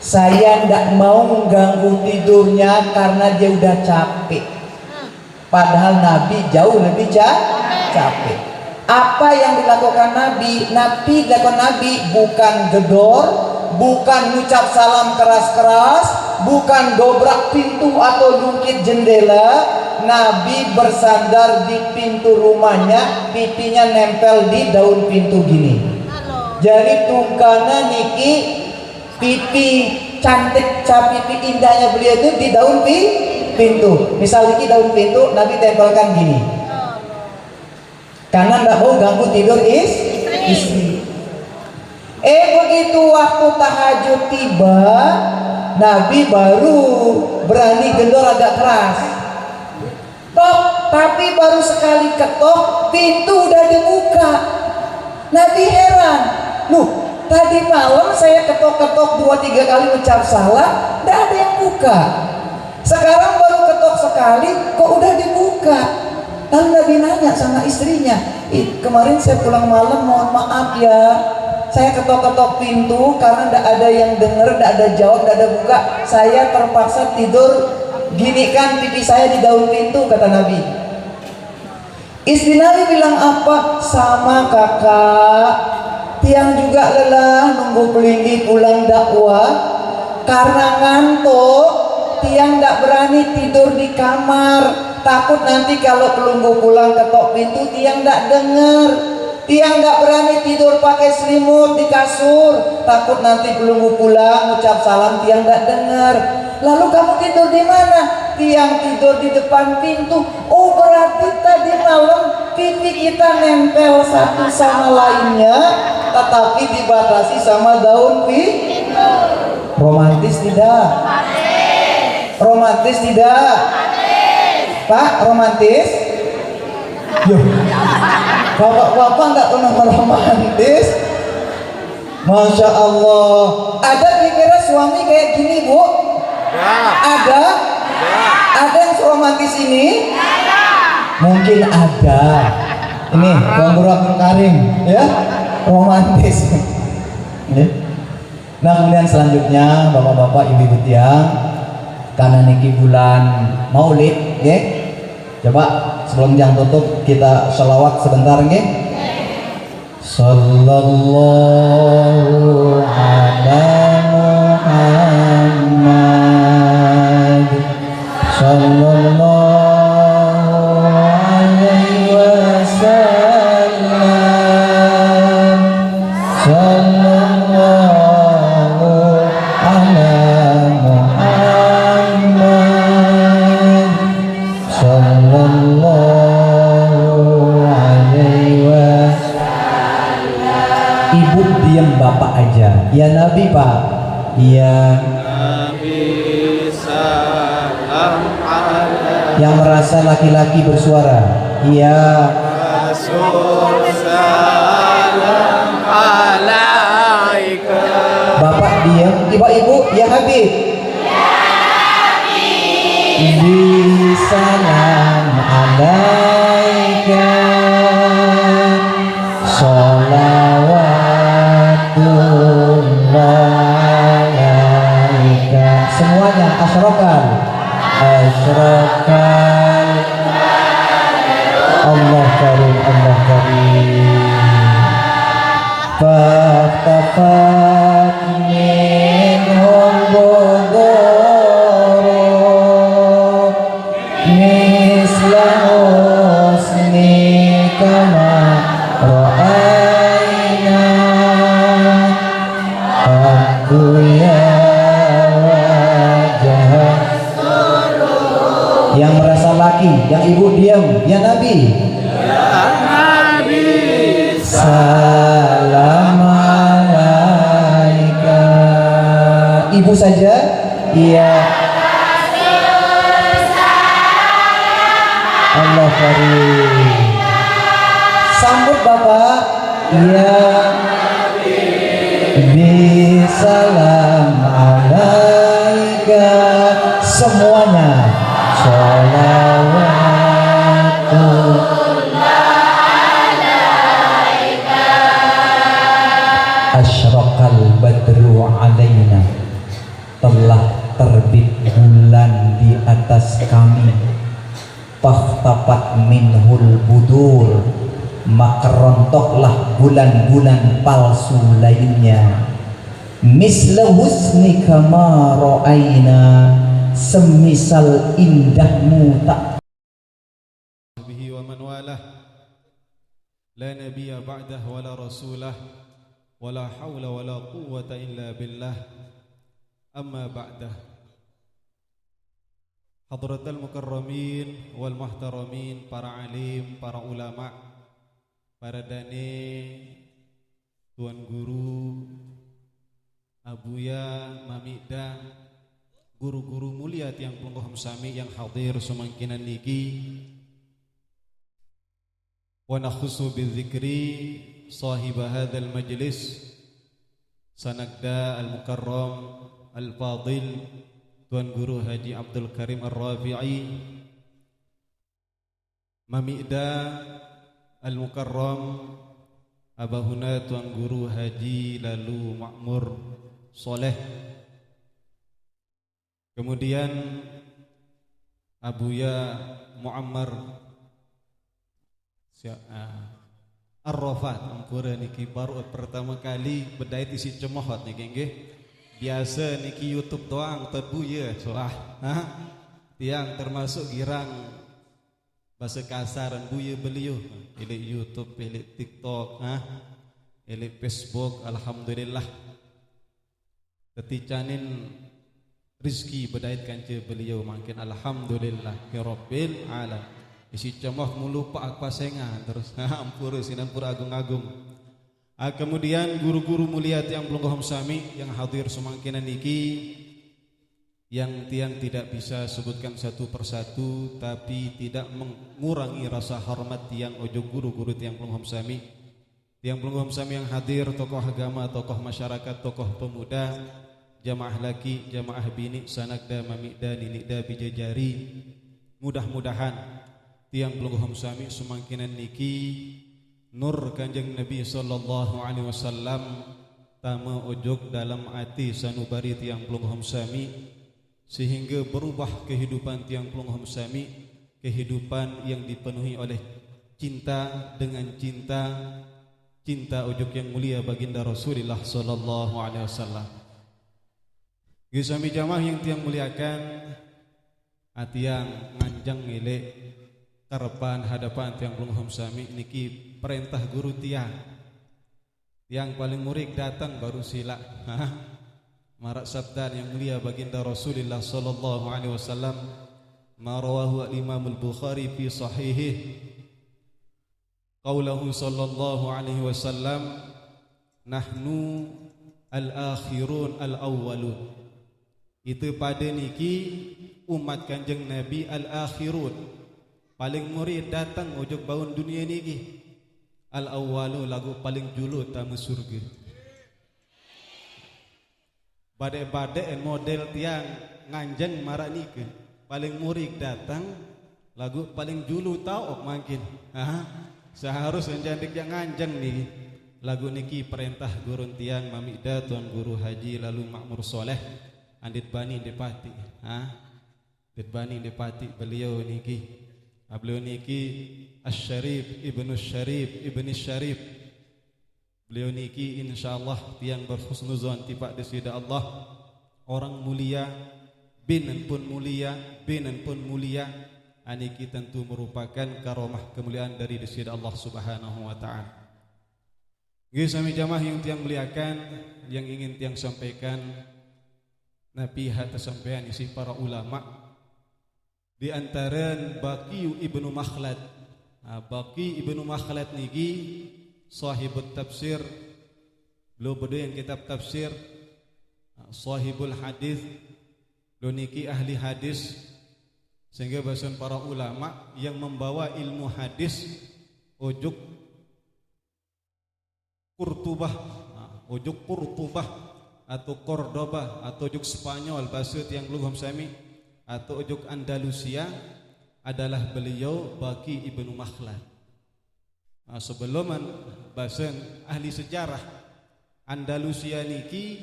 Saya ndak mau mengganggu tidurnya karena dia udah capek. Padahal Nabi jauh lebih ca-, capek. Apa yang dilakukan Nabi? Nabi dilakukan Nabi bukan gedor, bukan ngucap salam keras-keras, bukan dobrak pintu atau lungkit jendela. Nabi bersandar di pintu rumahnya, pipinya nempel di daun pintu gini. Jadi tungkana niki pipi cantik, ca-, pipi indahnya beliau itu di daun pi-, pintu. Misal niki daun pintu, Nabi tempelkan gini. Karena ndak mau ganggu tidur is-, istri. Eh, begitu waktu tahajud tiba, Nabi baru berani gendor agak keras. Tok, Tapi baru sekali ketok, pintu udah dibuka. Nabi heran, "Loh, tadi malam saya ketok-ketok dua tiga kali ucap salam, nggak ada yang buka. Sekarang baru ketok sekali, kok udah dibuka?" Lalu Nabi nanya sama istrinya, "Ih, kemarin saya pulang malam, mohon maaf ya, saya ketok-ketok pintu karena nggak ada yang dengar, nggak ada jawab, nggak ada buka, saya terpaksa tidur, ginikan pipi saya di daun pintu," kata Nabi. Istri Nabi bilang apa? "Sama, Kakak. Tiang juga lelah nunggu pelinggih pulang dakwah. Karena ngantuk, tiang ndak berani tidur di kamar. Takut nanti kalau pelunggu pulang ketok pintu, tiang ndak dengar. Tiang ndak berani tidur pakai selimut di kasur. Takut nanti pelunggu pulang ucap salam, tiang ndak dengar. Lalu kamu tidur di mana?" "Tiang tidur di depan pintu." "Oh, berarti tadi malam pipi kita nempel satu sama lainnya, tetapi dibatasi sama daun pi-" Romantis tidak? Romantis tidak? Pak, romantis? Yo, bapak-bapak nggak pernah meromantis? Masya Allah. Ada kira-kira suami kayak gini, Bu? Ada. Ada? Ada. Ada yang seromantis ini? Mungkin ada. Ini, Bang Guru Abdul Karim, ya. Romantis. Ya. Nah, kemudian selanjutnya, bapak-bapak, ibu-ibu tiang, karena niki bulan Maulid, ya. Coba sebelum tiang tutup, kita selawat sebentar, nggih. Sallallahu ala Muhammad. Sallallahu alaihi wasallam. Sallallahu ala Muhammad. Sallallahu alaihi wasallam. Ibu diem, bapak aja. Ya Nabi, Pak. Ya. Nabi salam alaikum. Yang merasa laki-laki bersuara. Ya. Rasul salam alaikum. Bapak diem, ibu-ibu, ya Habib. Bi salam alaika, salawatullah alaika. Semuanya, asyraqal, asyraqal. Allah karim, Allah karim. Fahtafat minhul buduru misla husnika ma ra'aina. Aku ya wajah. Yang merasa laki, yang ibu diem, ya Nabi. Ya Nabi. Salam alaika. Ibu saja? Iya. Allah karim. Sambut Bapak. Ya. Bi salam alaika. Semuanya. Salawatullah alaika. Asyraqal badru alaina. Telah terbit bulan di atas kami. Fahtafat minhul budur, maka rontoklah bulan-bulan palsu lainnya. Misla husnika ma ra'aina, semisal indahmu tak bihi wa man walah. La nabiyya ba'dah wa la rasulah, wa la haula wa la quwwata illa billah. Amma ba'dah. Hadratal mukarramin wal muhtaramin, para alim, para ulama, para dane, tuan guru, abuya, mamida, guru-guru mulia tiang pelungguh sami yang hadir sumangkinan niki. ونخص بالذكر صاحب هذا المجلس سنكدا المكرم الفاضل Tuan Guru Haji Abdul Karim Ar-Rafi'i, mami'da al-mukarram Abahuna Tuan Guru Haji Lalu Makmur Soleh. Kemudian Abuya Muammar Sia-, ah, Ar-Rafat, ampura niki baru pertama kali bedait isi cemohot niki nggih. Biasa niki YouTube doang tebu ya, soah. Ha? Tiang termasuk girang bahasa kasar buya beliau. Elik YouTube, elik TikTok, ha? Elik Facebook, alhamdulillah. Teticanin rizki bedait kanca beliau mangkin, alhamdulillah ya rabbil alam. Isi cemoh mulu pak pasengan terus. Ampura sinan pura agung-agung. Ah, kemudian guru-guru mulia tiang pelungguh sami yang hadir semangkinan niki, yang tiang tidak bisa sebutkan satu persatu, tapi tidak mengurangi rasa hormat tiang ojok guru-guru tiang pelungguh sami. Tiang pelungguh sami yang hadir, tokoh agama, tokoh masyarakat, tokoh pemuda, jamaah laki, jamaah bini, sanakda, mami'da, nini'da, bijajari. Mudah-mudahan tiang pelungguh sami semangkinan niki nur Kanjeng Nabi sallallahu alaihi wasallam tama ojok dalam ati sanubari tiang pelungguh sami, sehingga berubah kehidupan tiang pelungguh sami, kehidupan yang dipenuhi oleh cinta dengan cinta, cinta ojok yang mulia Baginda Rasulullah sallallahu alaihi wasallam. Nggih sami jamaah yang tiang muliakan, atiang nganjeng ngilik karepan hadapan tiang pelungguh sami niki perintah guru tiang. Tiang paling murid datang baru sila. Marak sabdan yang mulia Baginda Rasulullah sallallahu alaihi wasallam, ma rawahu al-Imam al-Bukhari fi sahihih. Qaulahu sallallahu alaihi wasallam, "Nahnu al-akhirun al-awwalun." Itu pada niki umat Kanjeng Nabi al-akhirun. Paling murid datang ujug baun dunia niki. Al-awwalu lagu paling julu tama surga. Badek-badek model tiang nganjeng marak nika. Paling murid datang lagu paling julu tau ok mangkin. Ha? Seharus nganjeng dik yang nganjeng nih. Lagu niki perintah gurun tiang mamikda Tuan Guru Haji Lalu Makmur Soleh. Andit bani dipati. Ha? Andit bani dipati beliau niki. Ah, beliau niki Asy-Syarif ibnu Syarif ibni Syarif. Beliau niki insyaallah tiang berhusnuzon tipak Desida Allah. Orang mulia, bin pun mulia, bin pun mulia. Aniki tentu merupakan karomah kemuliaan dari Desida Allah Subhanahu wa Ta'ala. Nggih, sami jamaah yang tiang muliakan, yang ingin tiang sampaikan, napi hak tasampaian isi para ulama. Di antaran Baqi ibnu Makhlad. Nah, Baqi ibnu Makhlad niki sahibut tafsir. Beliau berdua yang kitab tafsir, nah, sahibul hadis. Beliau niki ahli hadis. Sehingga bahasan para ulama yang membawa ilmu hadis ujuk Qurtubah, nah, ujuk Qurtubah atau Cordoba atau ujuk Spanyol bahasa tiang belum sami atau ujuk Andalusia adalah beliau Baqi ibnu Makhlad. Nah, sebelum bahasan ahli sejarah Andalusia niki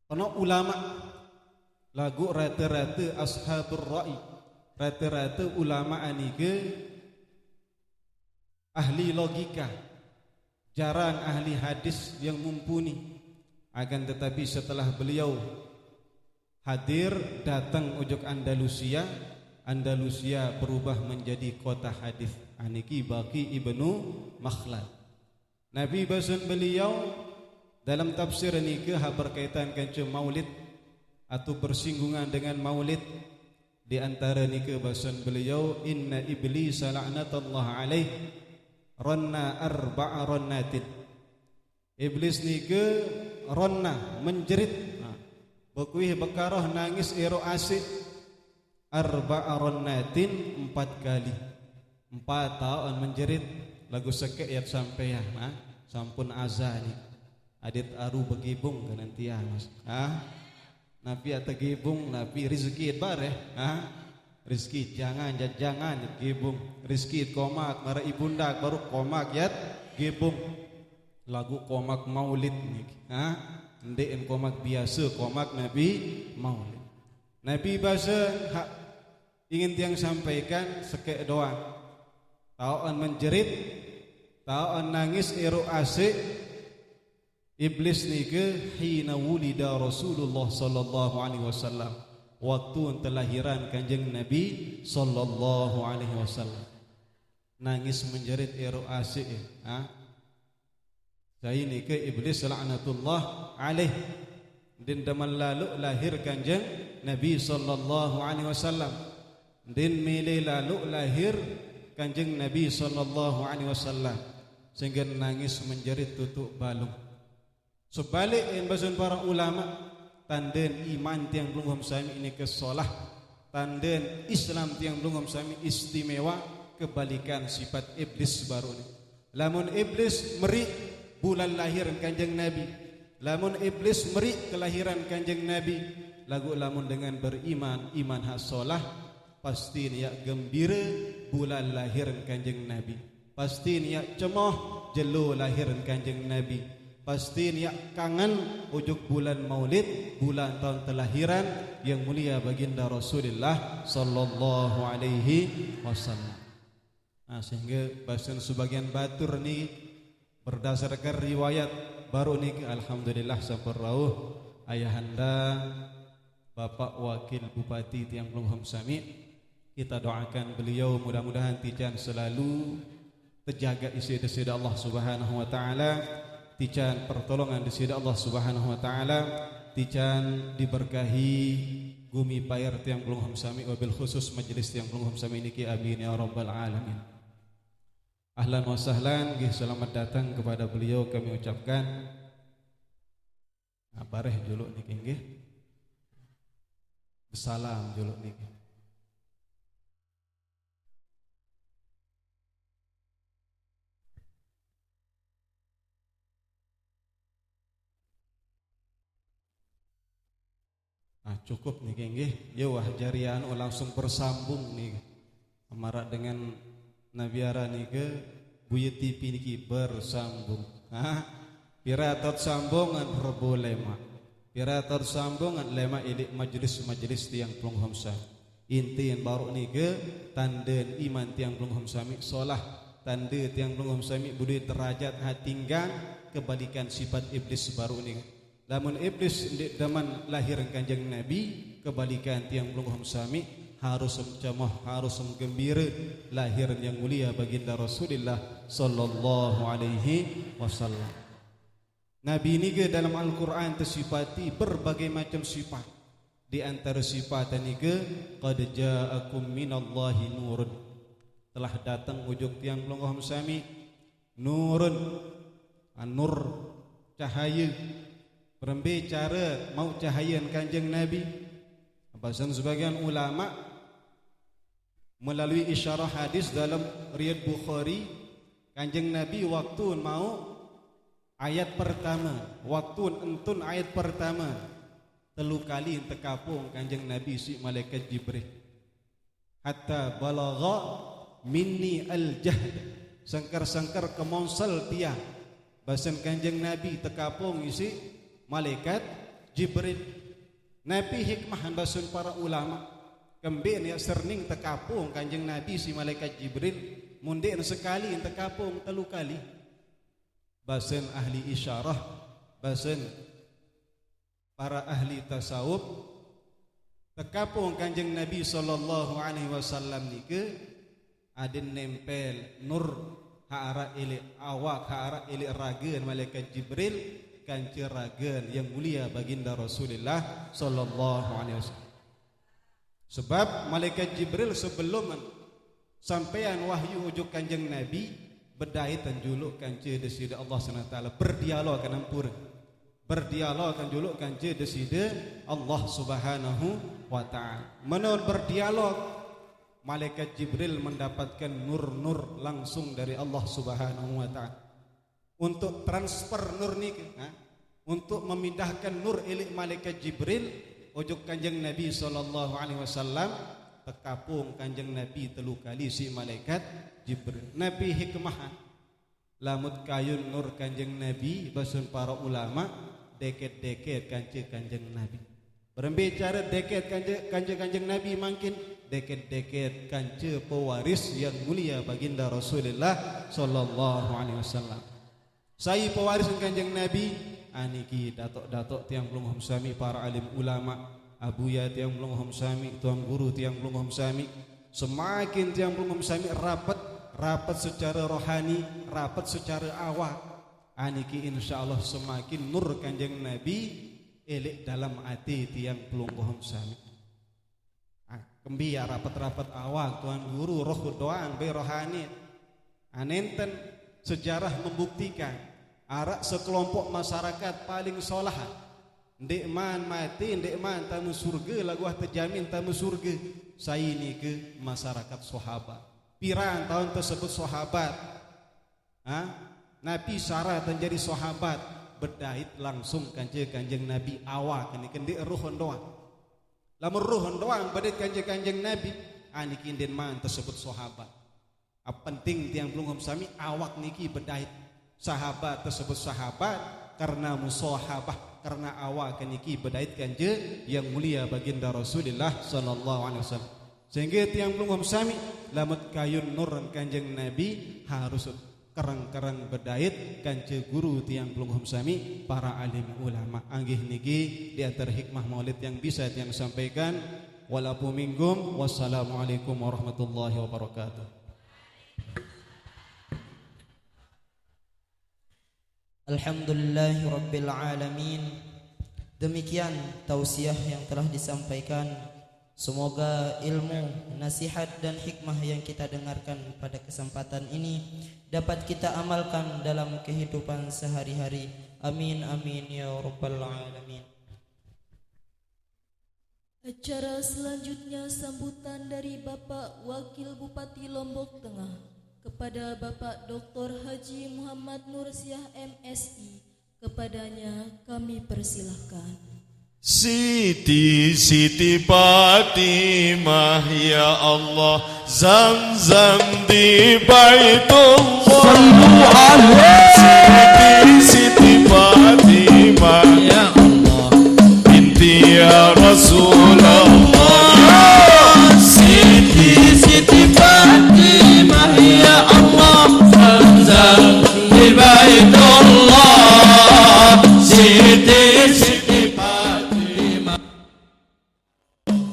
kena ulama lagu rata-rata ashabur ra'i, rata-rata ulama anike ahli logika, jarang ahli hadis yang mumpuni. Akan tetapi setelah beliau hadir datang ujuk Andalusia, Andalusia berubah menjadi kota hadis. Aniki Baqi ibnu Makhlad. Nabi basun beliau dalam tafsir nike ha berkaitan kanca maulid atau bersinggungan dengan maulid. Di antara nike basun beliau, inna iblis la'natullah alaih ranna arba'a rannatin. Iblis nike ranna, menjerit. Nah, bekuih bekaroh nangis ero asik arba'a rannatin, empat kali. Empat taon menjerit, lagu seke yat sampeyan, ha? Sampun azan ni. Adit aru begibung kanan tiang, Mas. Ha? Napi yat tegibung, napi rezeki bareh, ha? Rezeki jangan, ja-, jangan yat gibung. Rezeki komak, mara ibunda baru komak yat gibung. Lagu komak maulid ni, ha? Ndeqen komak biasa, komak napi maulid. Napi basa hak ingin tiang sampaikan seke doang. Taon menjerit, taon nangis ero asik Iblis nike hina wulida Rasulullah sallallahu alaihi wasallam. Waktu telahiran Kanjeng Nabi sallallahu alaihi wasallam. Nangis menjerit ero asik, ha? Sai nike Iblis laknatullah alaih. Din demen lalo lahir Kanjeng Nabi sallallahu alaihi wasallam. Din mele lalo lahir Kanjeng Nabi sallallahu alaihi wasallam. Sehingga nangis menjerit tutuk balung. Sebalik en basen para ulama, tanden iman tiang pelungguh sami nike solah, tanden Islam tiang pelungguh sami istimewa, kebalikan sifat Iblis baru ni. Lamun Iblis meri bulan lahir Kanjeng Nabi, lamun Iblis meri kelahiran Kanjeng Nabi, lagu lamun dengan beriman, iman hak solah, pasti yak gembira bulan lahir Kanjeng Nabi. Pasti yak cemoh jelo lahir Kanjeng Nabi. Pasti yak kangen ujuk bulan Maulid, bulan taun telahiran yang mulia Baginda Rasulullah sallallahu alaihi wasallam. Nah, sehingga basen sebagian batur ni berdasarkan riwayat baru ni, alhamdulillah, sampun rauh Ayahanda Bapak Wakil Bupati tiang pelungguh sami. Kita doakan beliau mudah-mudahan tican selalu tejaga isi Desida Allah Subhanahu wa taala, tican pertolongan Desida Allah Subhanahu wa taala, tican diberkahi gumi pair tiang pelungguh sami, wabil khusus majelis tiang pelungguh sami niki, amin ya rabbal alamin. Ahlan wa sahlan, nggih, selamat datang kepada beliau kami ucapkan. Nah, bareh juluk niki, nggih. Salam juluk niki. Ah, cukup niki, nggih. Yo, wah, jari anu langsung bersambung niki. Marak dengan nabiara niki, Buya T V niki bersambung. Hah? Pira taun sambungan Rebo Lemak. Pira taun sambungan Lemak ilik majelis-majelis tiang pelungguh sami. Intin baru niki tanden iman tiang pelungguh sami solah. Tande tiang pelungguh sami budi derajat hatinggan, kebalikan sifat Iblis baru niki. Lamun Iblis ndeq demen lahir Kanjeng Nabi, kebalikan tiang pelungguh sami harus cemoh, harus gembira lahir yang mulia Baginda Rasulillah sallallahu alaihi wasallam. Nabi nike dalam Al-Quran tesifati berbagai macam sifat. Di antara sifat nike, "Qad ja'akum minallahi nurun." Telah datang ujuk tiang pelungguh sami nurun, ah, nur, cahaya. Berembe cara mau cahaya Kanjeng Nabi? Basen sebagian ulama melalui isyarah hadis dalam Riyad Bukhari, Kanjeng Nabi waktu mau ayat pertama, waktu entun ayat pertama, telu kali tekapung Kanjeng Nabi siq malaikat Jibril. "Hatta balagha minni al-jahd." Sengker-sengker kemonsel tiang. Basen Kanjeng Nabi tekapung isiq malaikat Jibril. Napi hikmah basen para ulama? Kembeq yaq serning tekapung Kanjeng Nabi siq malaikat Jibril, mun ndeqn sekali tekapung telu kali? Basen ahli isyarah, basen para ahli tasawuf, tekapung Kanjeng Nabi sallallahu alaihi wasallam nike adin nempel nur hak araq ilik awak, hak araq ilik ragen malaikat Jibril, kance ragen yang mulia Baginda Rasulillah sallallahu alaihi wasallam. Sebab malaikat Jibril sebelum sampean wahyu ujuk Kanjeng Nabi, bedait juluk kance Deside Allah Subhanahu wa Taala, berdialog kan ampure. Berdialog kan juluk kance Deside Allah Subhanahu wa Taala. Menurut berdialog, Malaikat Jibril mendapatkan nur-nur langsung dari Allah Subhanahu wa Ta'ala. Untuk transfer nur niki, ha? Untuk memindahkan nur elik malaikat Jibril ojok Kanjeng Nabi sallallahu alaihi wasallam, tekapung Kanjeng Nabi telu kali si malaikat Jibril. Nabi hikmah, lamut kayun nur Kanjeng Nabi, basun para ulama, deket-deket kance Kanjeng Nabi. Berembe cara deket kance, kance Kanjeng Nabi mangkin? Deket-deket kance pewaris yang mulia Baginda Rasulullah sallallahu alaihi wasallam. Sai pewaris Kanjeng Nabi? Aniki datok-datok tiang pelungguh sami, para alim ulama, abuya tiang pelungguh sami, tuan guru tiang pelungguh sami. Semakin tiang pelungguh sami rapat, rapat secara rohani, rapat secara awak. Aniki insya Allah semakin nur Kanjeng Nabi elik dalam ati tiang pelungguh sami. Ah, kembi ya rapat-rapat awak, tuan guru, roh doang, be rohani. Ah, nenten sejarah membuktikan, arak sekelompok masyarakat paling solah. Ndek man mati, ndek man tamu surga, laguah terjamin tamu surga. Sai nike masyarakat sahabat. Pirang tahun tersebut sahabat. Ha? Nabi Sarah dan jadi sahabat, bedait langsung kance Kanjeng Nabi awak niki, ndek roh doang. Lamun roh doang bedait kance Kanjeng Nabi, aniki nden man tersebut sahabat. Ap-, penting tiang pelungguh sami, awak niki bedait. Sahabat tersebut sahabat karena musahabah, karena awak niki bedait kance yang mulia Baginda Rasulullah sallallahu alaihi wasallam. Sehingga tiang pelungguh sami, lamut kayun nur Kanjeng Nabi harus kereng-kereng bedait kance guru tiang pelungguh sami, para alim ulama. Anggih niki di antara hikmah maulid yang bisa tiang sampaikan. Walapu minggum. Wassalamualaikum warahmatullahi wabarakatuh. Alhamdulillahirabbil alamin. Demikian tausiah yang telah disampaikan. Semoga ilmu, nasihat dan hikmah yang kita dengarkan pada kesempatan ini dapat kita amalkan dalam kehidupan sehari-hari. Amin amin ya rabbal alamin. Acara selanjutnya sambutan dari Bapak Wakil Bupati Lombok Tengah kepada Bapak Doktor Haji Muhammad Nursiah M Si. Kepadanya kami persilahkan. Siti, Siti Fatimah, ya Allah, Zamzam di Baitullah. Sallu alaihi. Siti, Siti Fatimah, ya Allah, binti ya Rasulullah. Siti, Siti Fatimah, ya Allah, Zamzam di Baitullah. Siti, Siti Fatimah,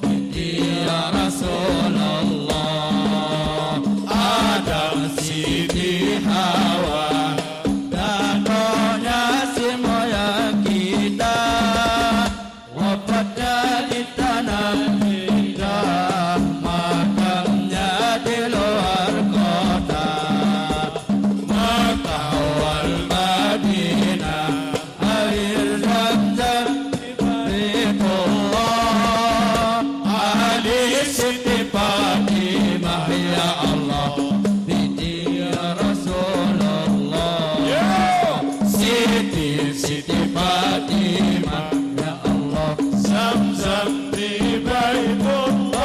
binti ya Rasulullah. Adam, Siti Hawa, datonya semua kita. Wafatnya di tanah Hijaz, makamnya di luar kota. Makkah wal Madinah, air Zamzam di Baitullah. Ali, Siti Fatimah, ya Allah, binti ya Rasulullah. Siti, Siti Fatimah, ya Allah, Zamzam di Baitullah.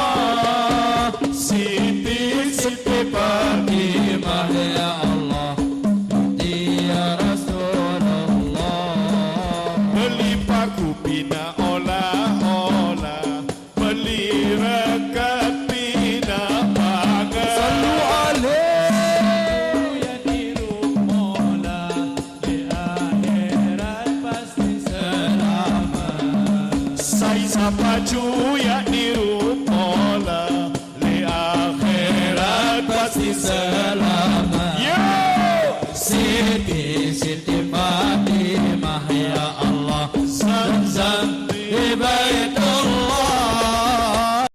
Siti, Siti Fatimah, ya Allah, binti ya Rasulullah. Beli paku pina olah-olah, beli rekat pina pangan. Sallu alaihi. Yang niru mola, di akhirat pasti selamat. Sai sapa ju yang niru mola, di akhirat pasti selamat. Yo! Siti, Siti Fatimah, ya Allah, Zamzam di Baitullah.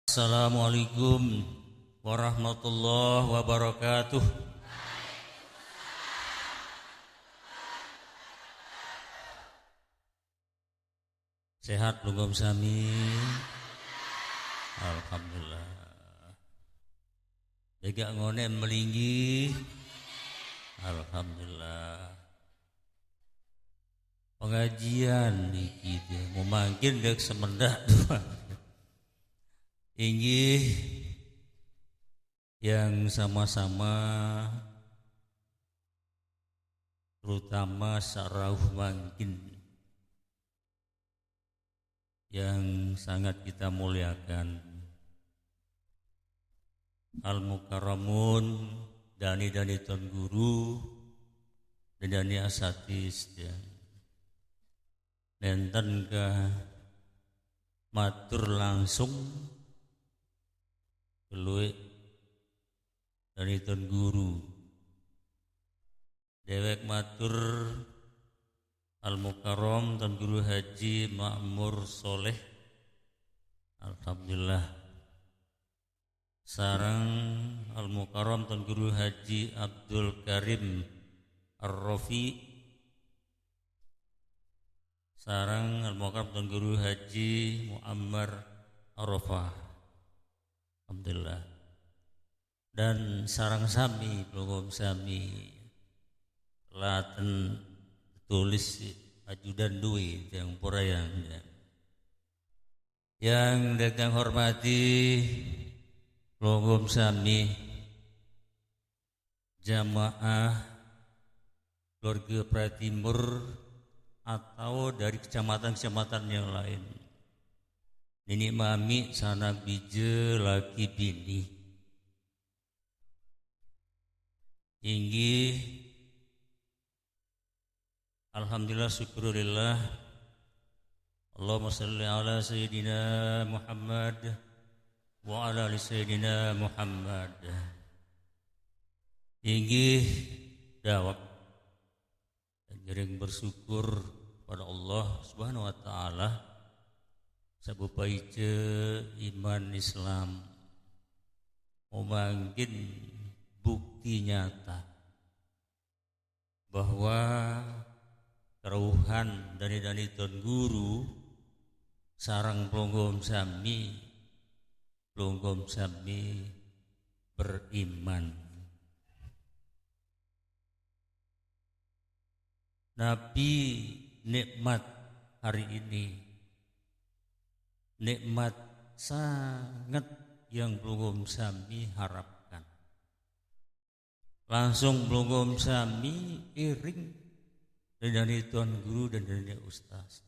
Assalamualaikum warahmatullahi wabarakatuh. Sehat, Lungguh sami? Alhamdulillah. Degak ngonek melinggih? Alhamdulillah. Pengajian niki dia mau mangkin dek semendak dua. Inggih yang sama-sama, terutama sarauh mangkin yang sangat kita muliakan, Al Mukarramun, dani-dani Tuan Guru, dani-dani asatis, ya. Nenten ke matur langsung keluik dani Tuan Guru. Dewek matur Al Mukarram Tuan Guru Haji Makmur Soleh. Alhamdulillah. Sarang Al Mukarram Tuan Guru Haji Abdul Karim Ar-Rafi. Sarang Al Mukarram Tuan Guru Haji Muammar Arafah. Alhamdulillah. Dan sarang sami, pelungguh sami, laten tulis ajudan dui yang purayang, ya. Yang dek kang hormati, pelungguh sami, jamaah keluarga Pratimur atau dari kecamatan-kecamatan yang lain. Nini mami, sanak bije, laki bini. Inggih. Alhamdulillah, syukurillah. Allahumma salli ala Sayyidina Muhammad wa ala ali Sayyidina Muhammad. Inggih, dawek. Dan ngiring bersyukur pada Allah Subhanahu wa Ta'ala, sabab paice iman Islam memangkin bukti nyata bahwa kerauhan dani-dani Tuan Guru sarang pelungguh sami, pelungguh sami beriman. Napi nikmat hari ini? Nikmat sangat yang pelungguh sami harapkan. Langsung pelungguh sami iring dani Tuan Guru dan dani Ustaz.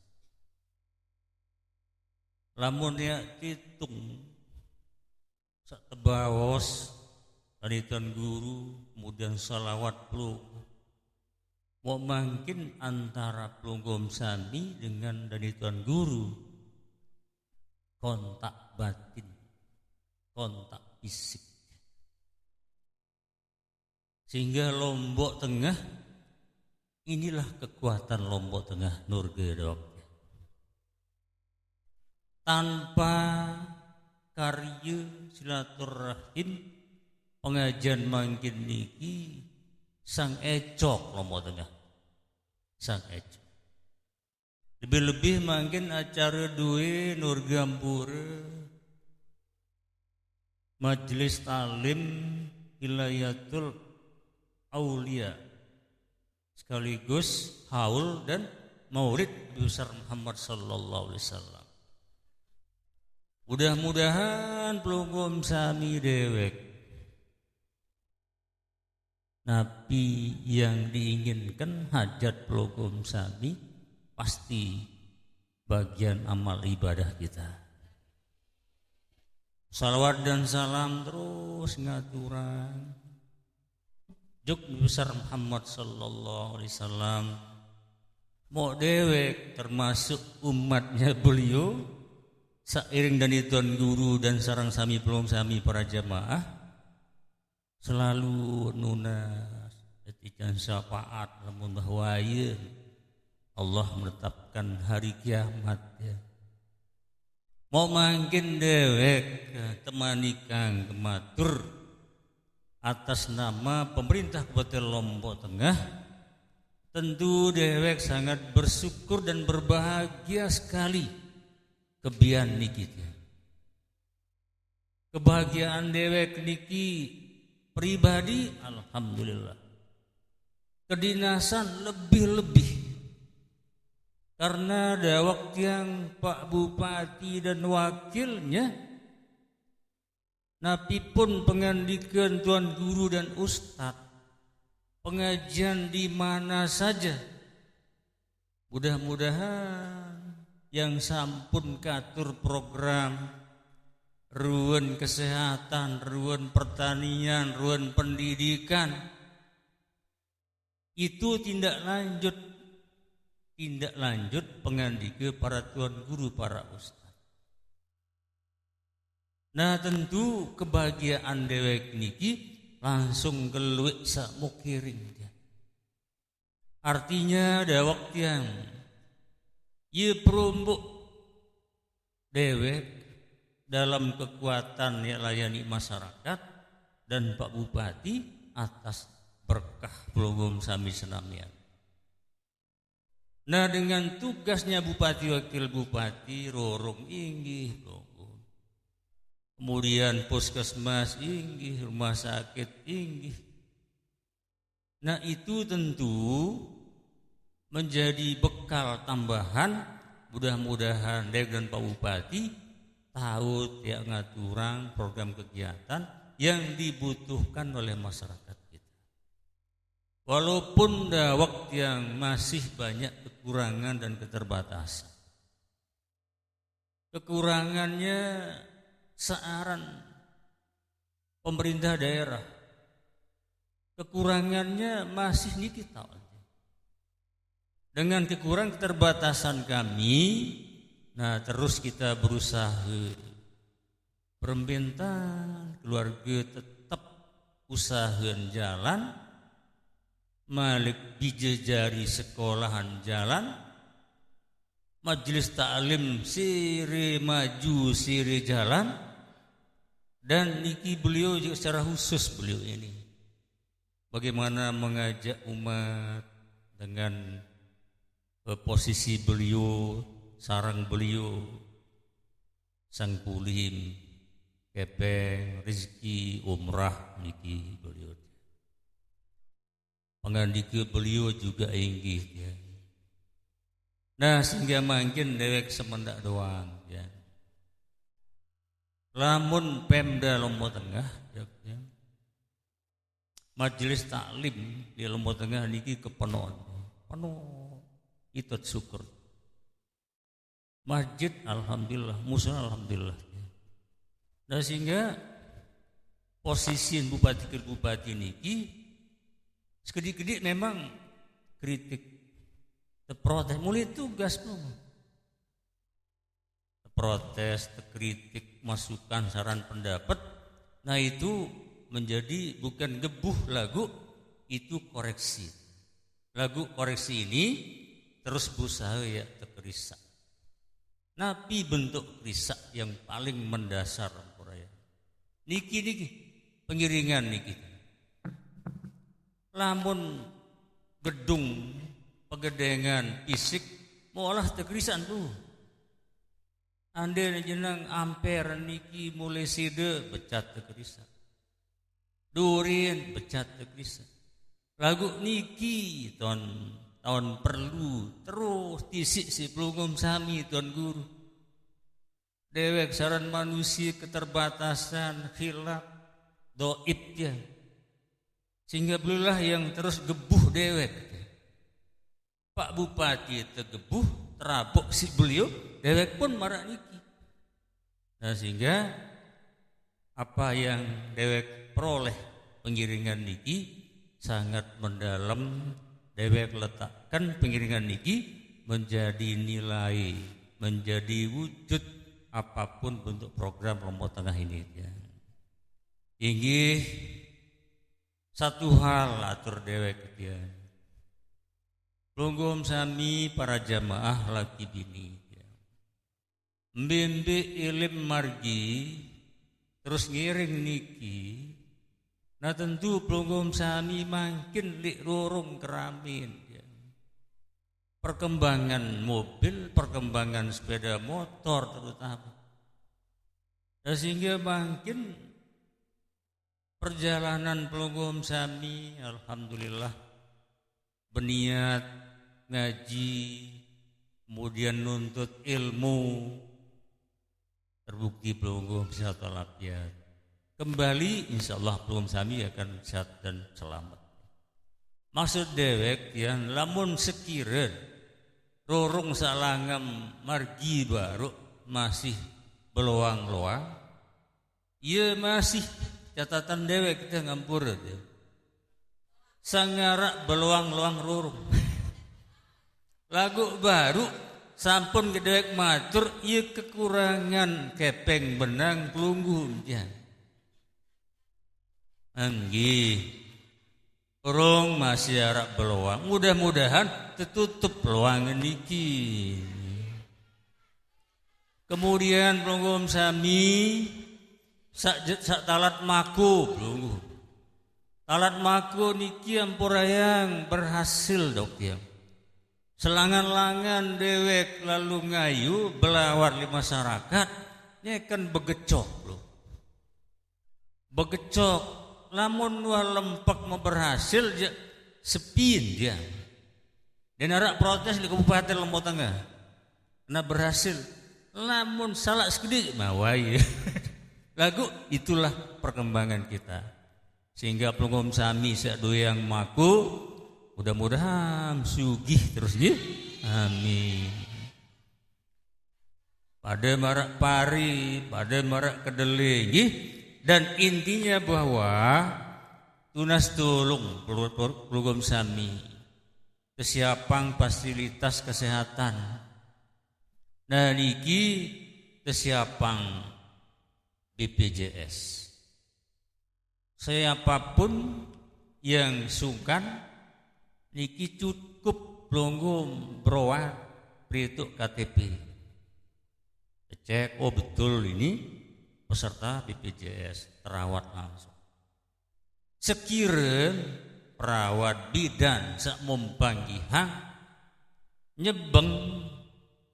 Lamun ya titung sak tebaos dani Tuan Guru, kemudian salawat pelungguh. Mau mangkin antara pelungguh sami dengan dani Tuan Guru kontak batin, kontak fisik. Sehingga Lombok Tengah, inilah kekuatan Lombok Tengah, nurge dok. Tanpa karya silaturahim, pengajian mangkin niki sang ecok Lombok Tengah. Sang ecok. Lebih-lebih mangkin acara due nurge ampura majelis talim Hilayatul Aulia, sekaligus haul dan maulid Nabi besar Muhammad sallallahu alaihi wasallam. Mudah-mudahan pelungguh sami dewek, napi yang diinginkan hajat pelungguh sami pasti bagian amal ibadah kita. Salawat dan salam terus ngaturang juk Nabi besar Muhammad sallallahu alaihi wasallam. Mau dewek termasuk umatnya beliau, seiring dani Tuan Guru dan sarang sami pelungguh sami para jamaah, selalu nunas, dadi syafaat lamun bahwaya Allah menetapkan hari kiamat, ya. Mau mangkin dewek, eh, temani kang kematur atas nama pemerintah Kabupaten Lombok Tengah, tentu dewek sangat bersyukur dan berbahagia sekali Kebian niki, ya. Kebahagiaan dewek niki pribadi, alhamdulillah. Kedinasan lebih-lebih. Karena dawek tiang Pak Bupati dan wakilnya, napi pun pengandikan Tuan Guru dan Ustadz, pengajian di mana saja, mudah-mudahan yang sampun katur program, ruang kesehatan, ruang pertanian, ruang pendidikan, itu tindak lanjut, tindak lanjut pengandika para Tuan Guru, para Ustadz. Nah, tentu kebahagiaan dewek niki langsung keluik samukiring. Artinya dawek tiang, ya, perumbuk dewek dalam kekuatan, ya, layani masyarakat dan Pak Bupati atas berkah Pelungguh sami senamian. Nah, dengan tugasnya Bupati, Wakil Bupati, rorong inggih, Pelungguh. Kemudian puskesmas inggih, rumah sakit inggih. Nah, itu tentu menjadi bekal tambahan. Mudah-mudahan dewek dan Pak Bupati tahu, ya, ngaturang program kegiatan yang dibutuhkan oleh masyarakat kita. Walaupun dawek tiang masih banyak kekurangan dan keterbatasan. Kekurangannya searan pemerintah daerah. Kekurangannya masih niki taon. Dengan kekurangan keterbatasan kami, nah, terus kita berusaha. Permintaan keluarga tetap usahaan jalan, malik bija jari sekolahan jalan, majelis taklim sire maju sire jalan, dan niki beliau juga secara khusus, beliau ini bagaimana mengajak umat dengan, eh, posisi beliau, sarang beliau, sang pulim, kepeng, rezeki, umrah niki beliau. Pengandika beliau juga inggih, ya. Nah, sehingga mangkin dewek semendak doang, ya. Lamun Pemda Lombok Tengah, ya, ya. Majelis taklim di Lombok Tengah niki kepenuhan. Penuh. Itu syukur. Masjid, alhamdulillah, musola, alhamdulillah. Nah, sehingga posisi bupati ke bupati niki sekedik-kedik memang kritik, terprotes, mulai tugas, memang terprotes, terkritik, masukan, saran, pendapat. Nah, itu menjadi bukan gebuh lagu, itu koreksi. Lagu koreksi ini terus berusaha, ya, terkerisa. Napi bentuk kerisa yang paling mendasar, ampuraya? Niki, niki, pengiringan niki. Lamun gedung pegedengan fisik, molah terkerisa tuh. Ande jenang amper niki mulai sida becat terkerisa. Durin becat terkerisa. Lagu niki taon, taon perlu terus tisik si pelungguh sami, Tuan Guru. Dewek saran manusia keterbatasan, khilaf, doib, ya. Sehingga beliaulah yang terus gebuh dewek. Pak Bupati tegebuh, terabok si beliau, dewek pun marak niki. Nah, sehingga apa yang dewek peroleh pengiringan niki sangat mendalam, dewek letakkan pengiringan niki menjadi nilai, menjadi wujud apapun bentuk program Lombok Tengah ini, ya. Inggih, satu hal atur dewek, ya. Pelungguh sami para jamaah laki bini, ya. Mbimbi ilim margi, terus ngiring niki. Nah, tentu pelungguh sami mangkin lik rurung keramin, ya. perkembangan mobil, perkembangan sepeda motor terutama. Dan sehingga makin perjalanan pelungguh sami, alhamdulillah, berniat ngaji, kemudian nuntut ilmu, terbukti pelungguh sehat walafiat. Kembali, insya Allah pelungguh sami akan sehat dan selamat. Maksud dewek, ya, lamun sekira rurung salangam margi baru masih beloang-loang, iya masih catatan dewek kita ngampur aja. Sangara beloang-loang rurung. Lagu baru sampun gedewek matur, iya kekurangan kepeng benang pelungguh, ya. Anggih. Rung masih arak beloang. Mudah-mudahan tertutup peluang niki. Kemudian pelungguh sami sak, sak talat maku pelungguh. Talat maku niki ampurayang berhasil dok ya. Selangan-langan dewek lalu ngayu belawar di masyarakat, ini kan begecok loh. Begecok, lamun wah lempek mau berhasil, ja, sepin dia. Dan arak protes di Kabupaten Lombok Tengah. Nah berhasil, lamun salah sekedi mawai. Lagu itulah perkembangan kita. Sehingga pelungguh sami sak doyang maku, mudah-mudahan sugih terus ya. Amin. Pada marak pari, pada marak kedele, nggih. Dan intinya bahwa tunas tulung pelungguh sami, kesiapan fasilitas kesehatan. Nah niki kesiapan B P J S. Siapapun yang sungkan niki cukup pelungguh beroa prituk K T P. Cek, oh betul ini peserta B P J S terawat langsung. Sekira perawat bidan sak mumpanggihang nyebeng,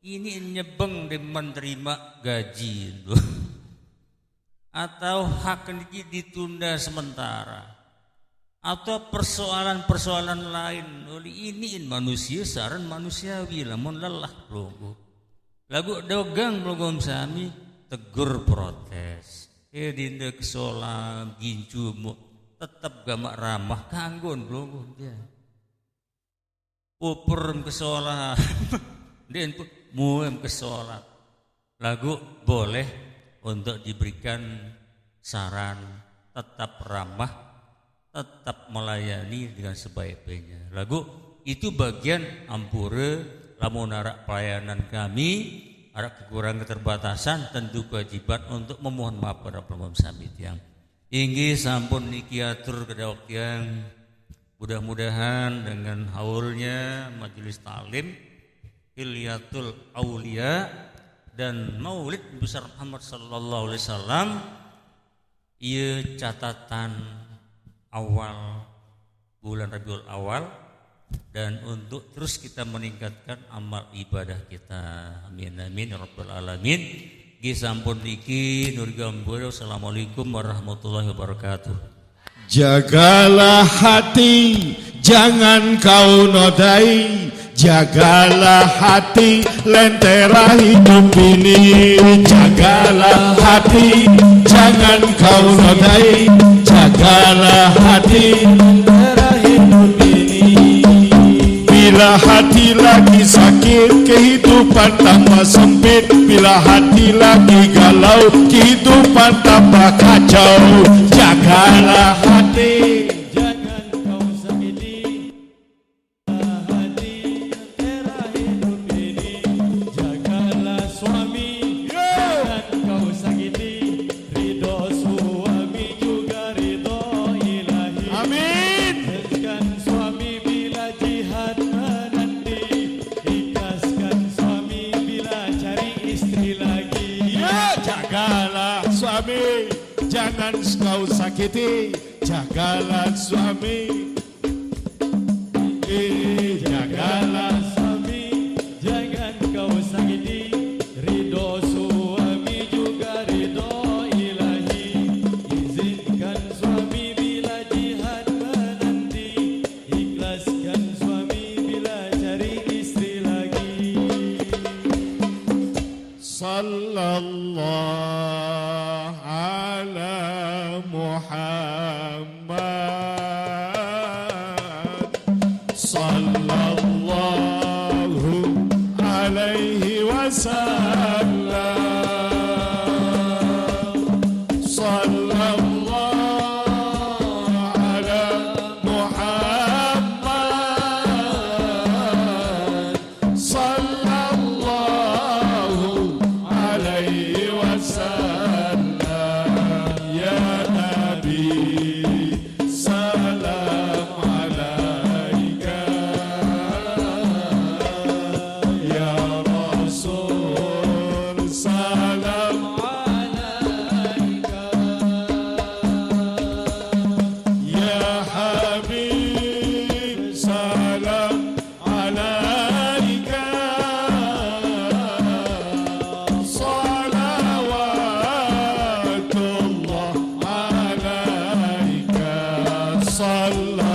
ini nyebeng di menerima gaji itu. Atau hak niki ditunda sementara. Atau persoalan-persoalan lain, oleh ini manusia saran manusiawi lamun lelah pelungguh. Lagu dogang pelungguh sami tegur protes. Eh dinda kesolam gincumu tetap gamak ramah kanggon pelungguh dia. Pupur kesolah. Din muem kesolah. Lagu boleh untuk diberikan saran tetap ramah, tetap melayani dengan sebaik-baiknya. Lagu itu bagian ampure lamun arak pelayanan kami, arak kekurangan keterbatasan tentu kewajiban untuk memohon maaf pada pelungguh sami tiang. Inggih sampun niki atur kedawak tiang. Mudah-mudahan dengan haulnya majelis taklim Hilyatul Aulia dan Maulid Besar Muhammad sallallahu alaihi wasallam, ia catatan awal bulan Rabiul Awal dan untuk terus kita meningkatkan amal ibadah kita. Amin amin ya rabbal alamin. Nggih sampun niki nur gambur. Assalamualaikum warahmatullahi wabarakatuh. Jagalah hati, jangan kau nodai. Jagalah hati, lentera hidup ini. Jagalah hati, jangan kau nodai. Jagalah hati, lentera hidup ini. Bila hati lagi sakit, kehidupan tambah sempit. Bila hati lagi galau, kehidupan tambah kacau. Jagalah hati, jangan kau sakiti. Hati lentera hidup ini. Jagalah suami, jangan kau sakiti. Ridho suami juga ridho ilahi. Amin. Ikhlaskan suami bila jihad menanti. Ikhlaskan suami bila cari istri lagi. Ya, jagalah suami, jangan kau sakiti. Jagalah suami. Eh, jagalah suami, وسلم. صلى الله على محمد، صلى الله عليه وسلم. يا نبي سلام عليك، يا رسول سلام عليك، يا حبيب سلام عليك، صلوات الله عليك، صلى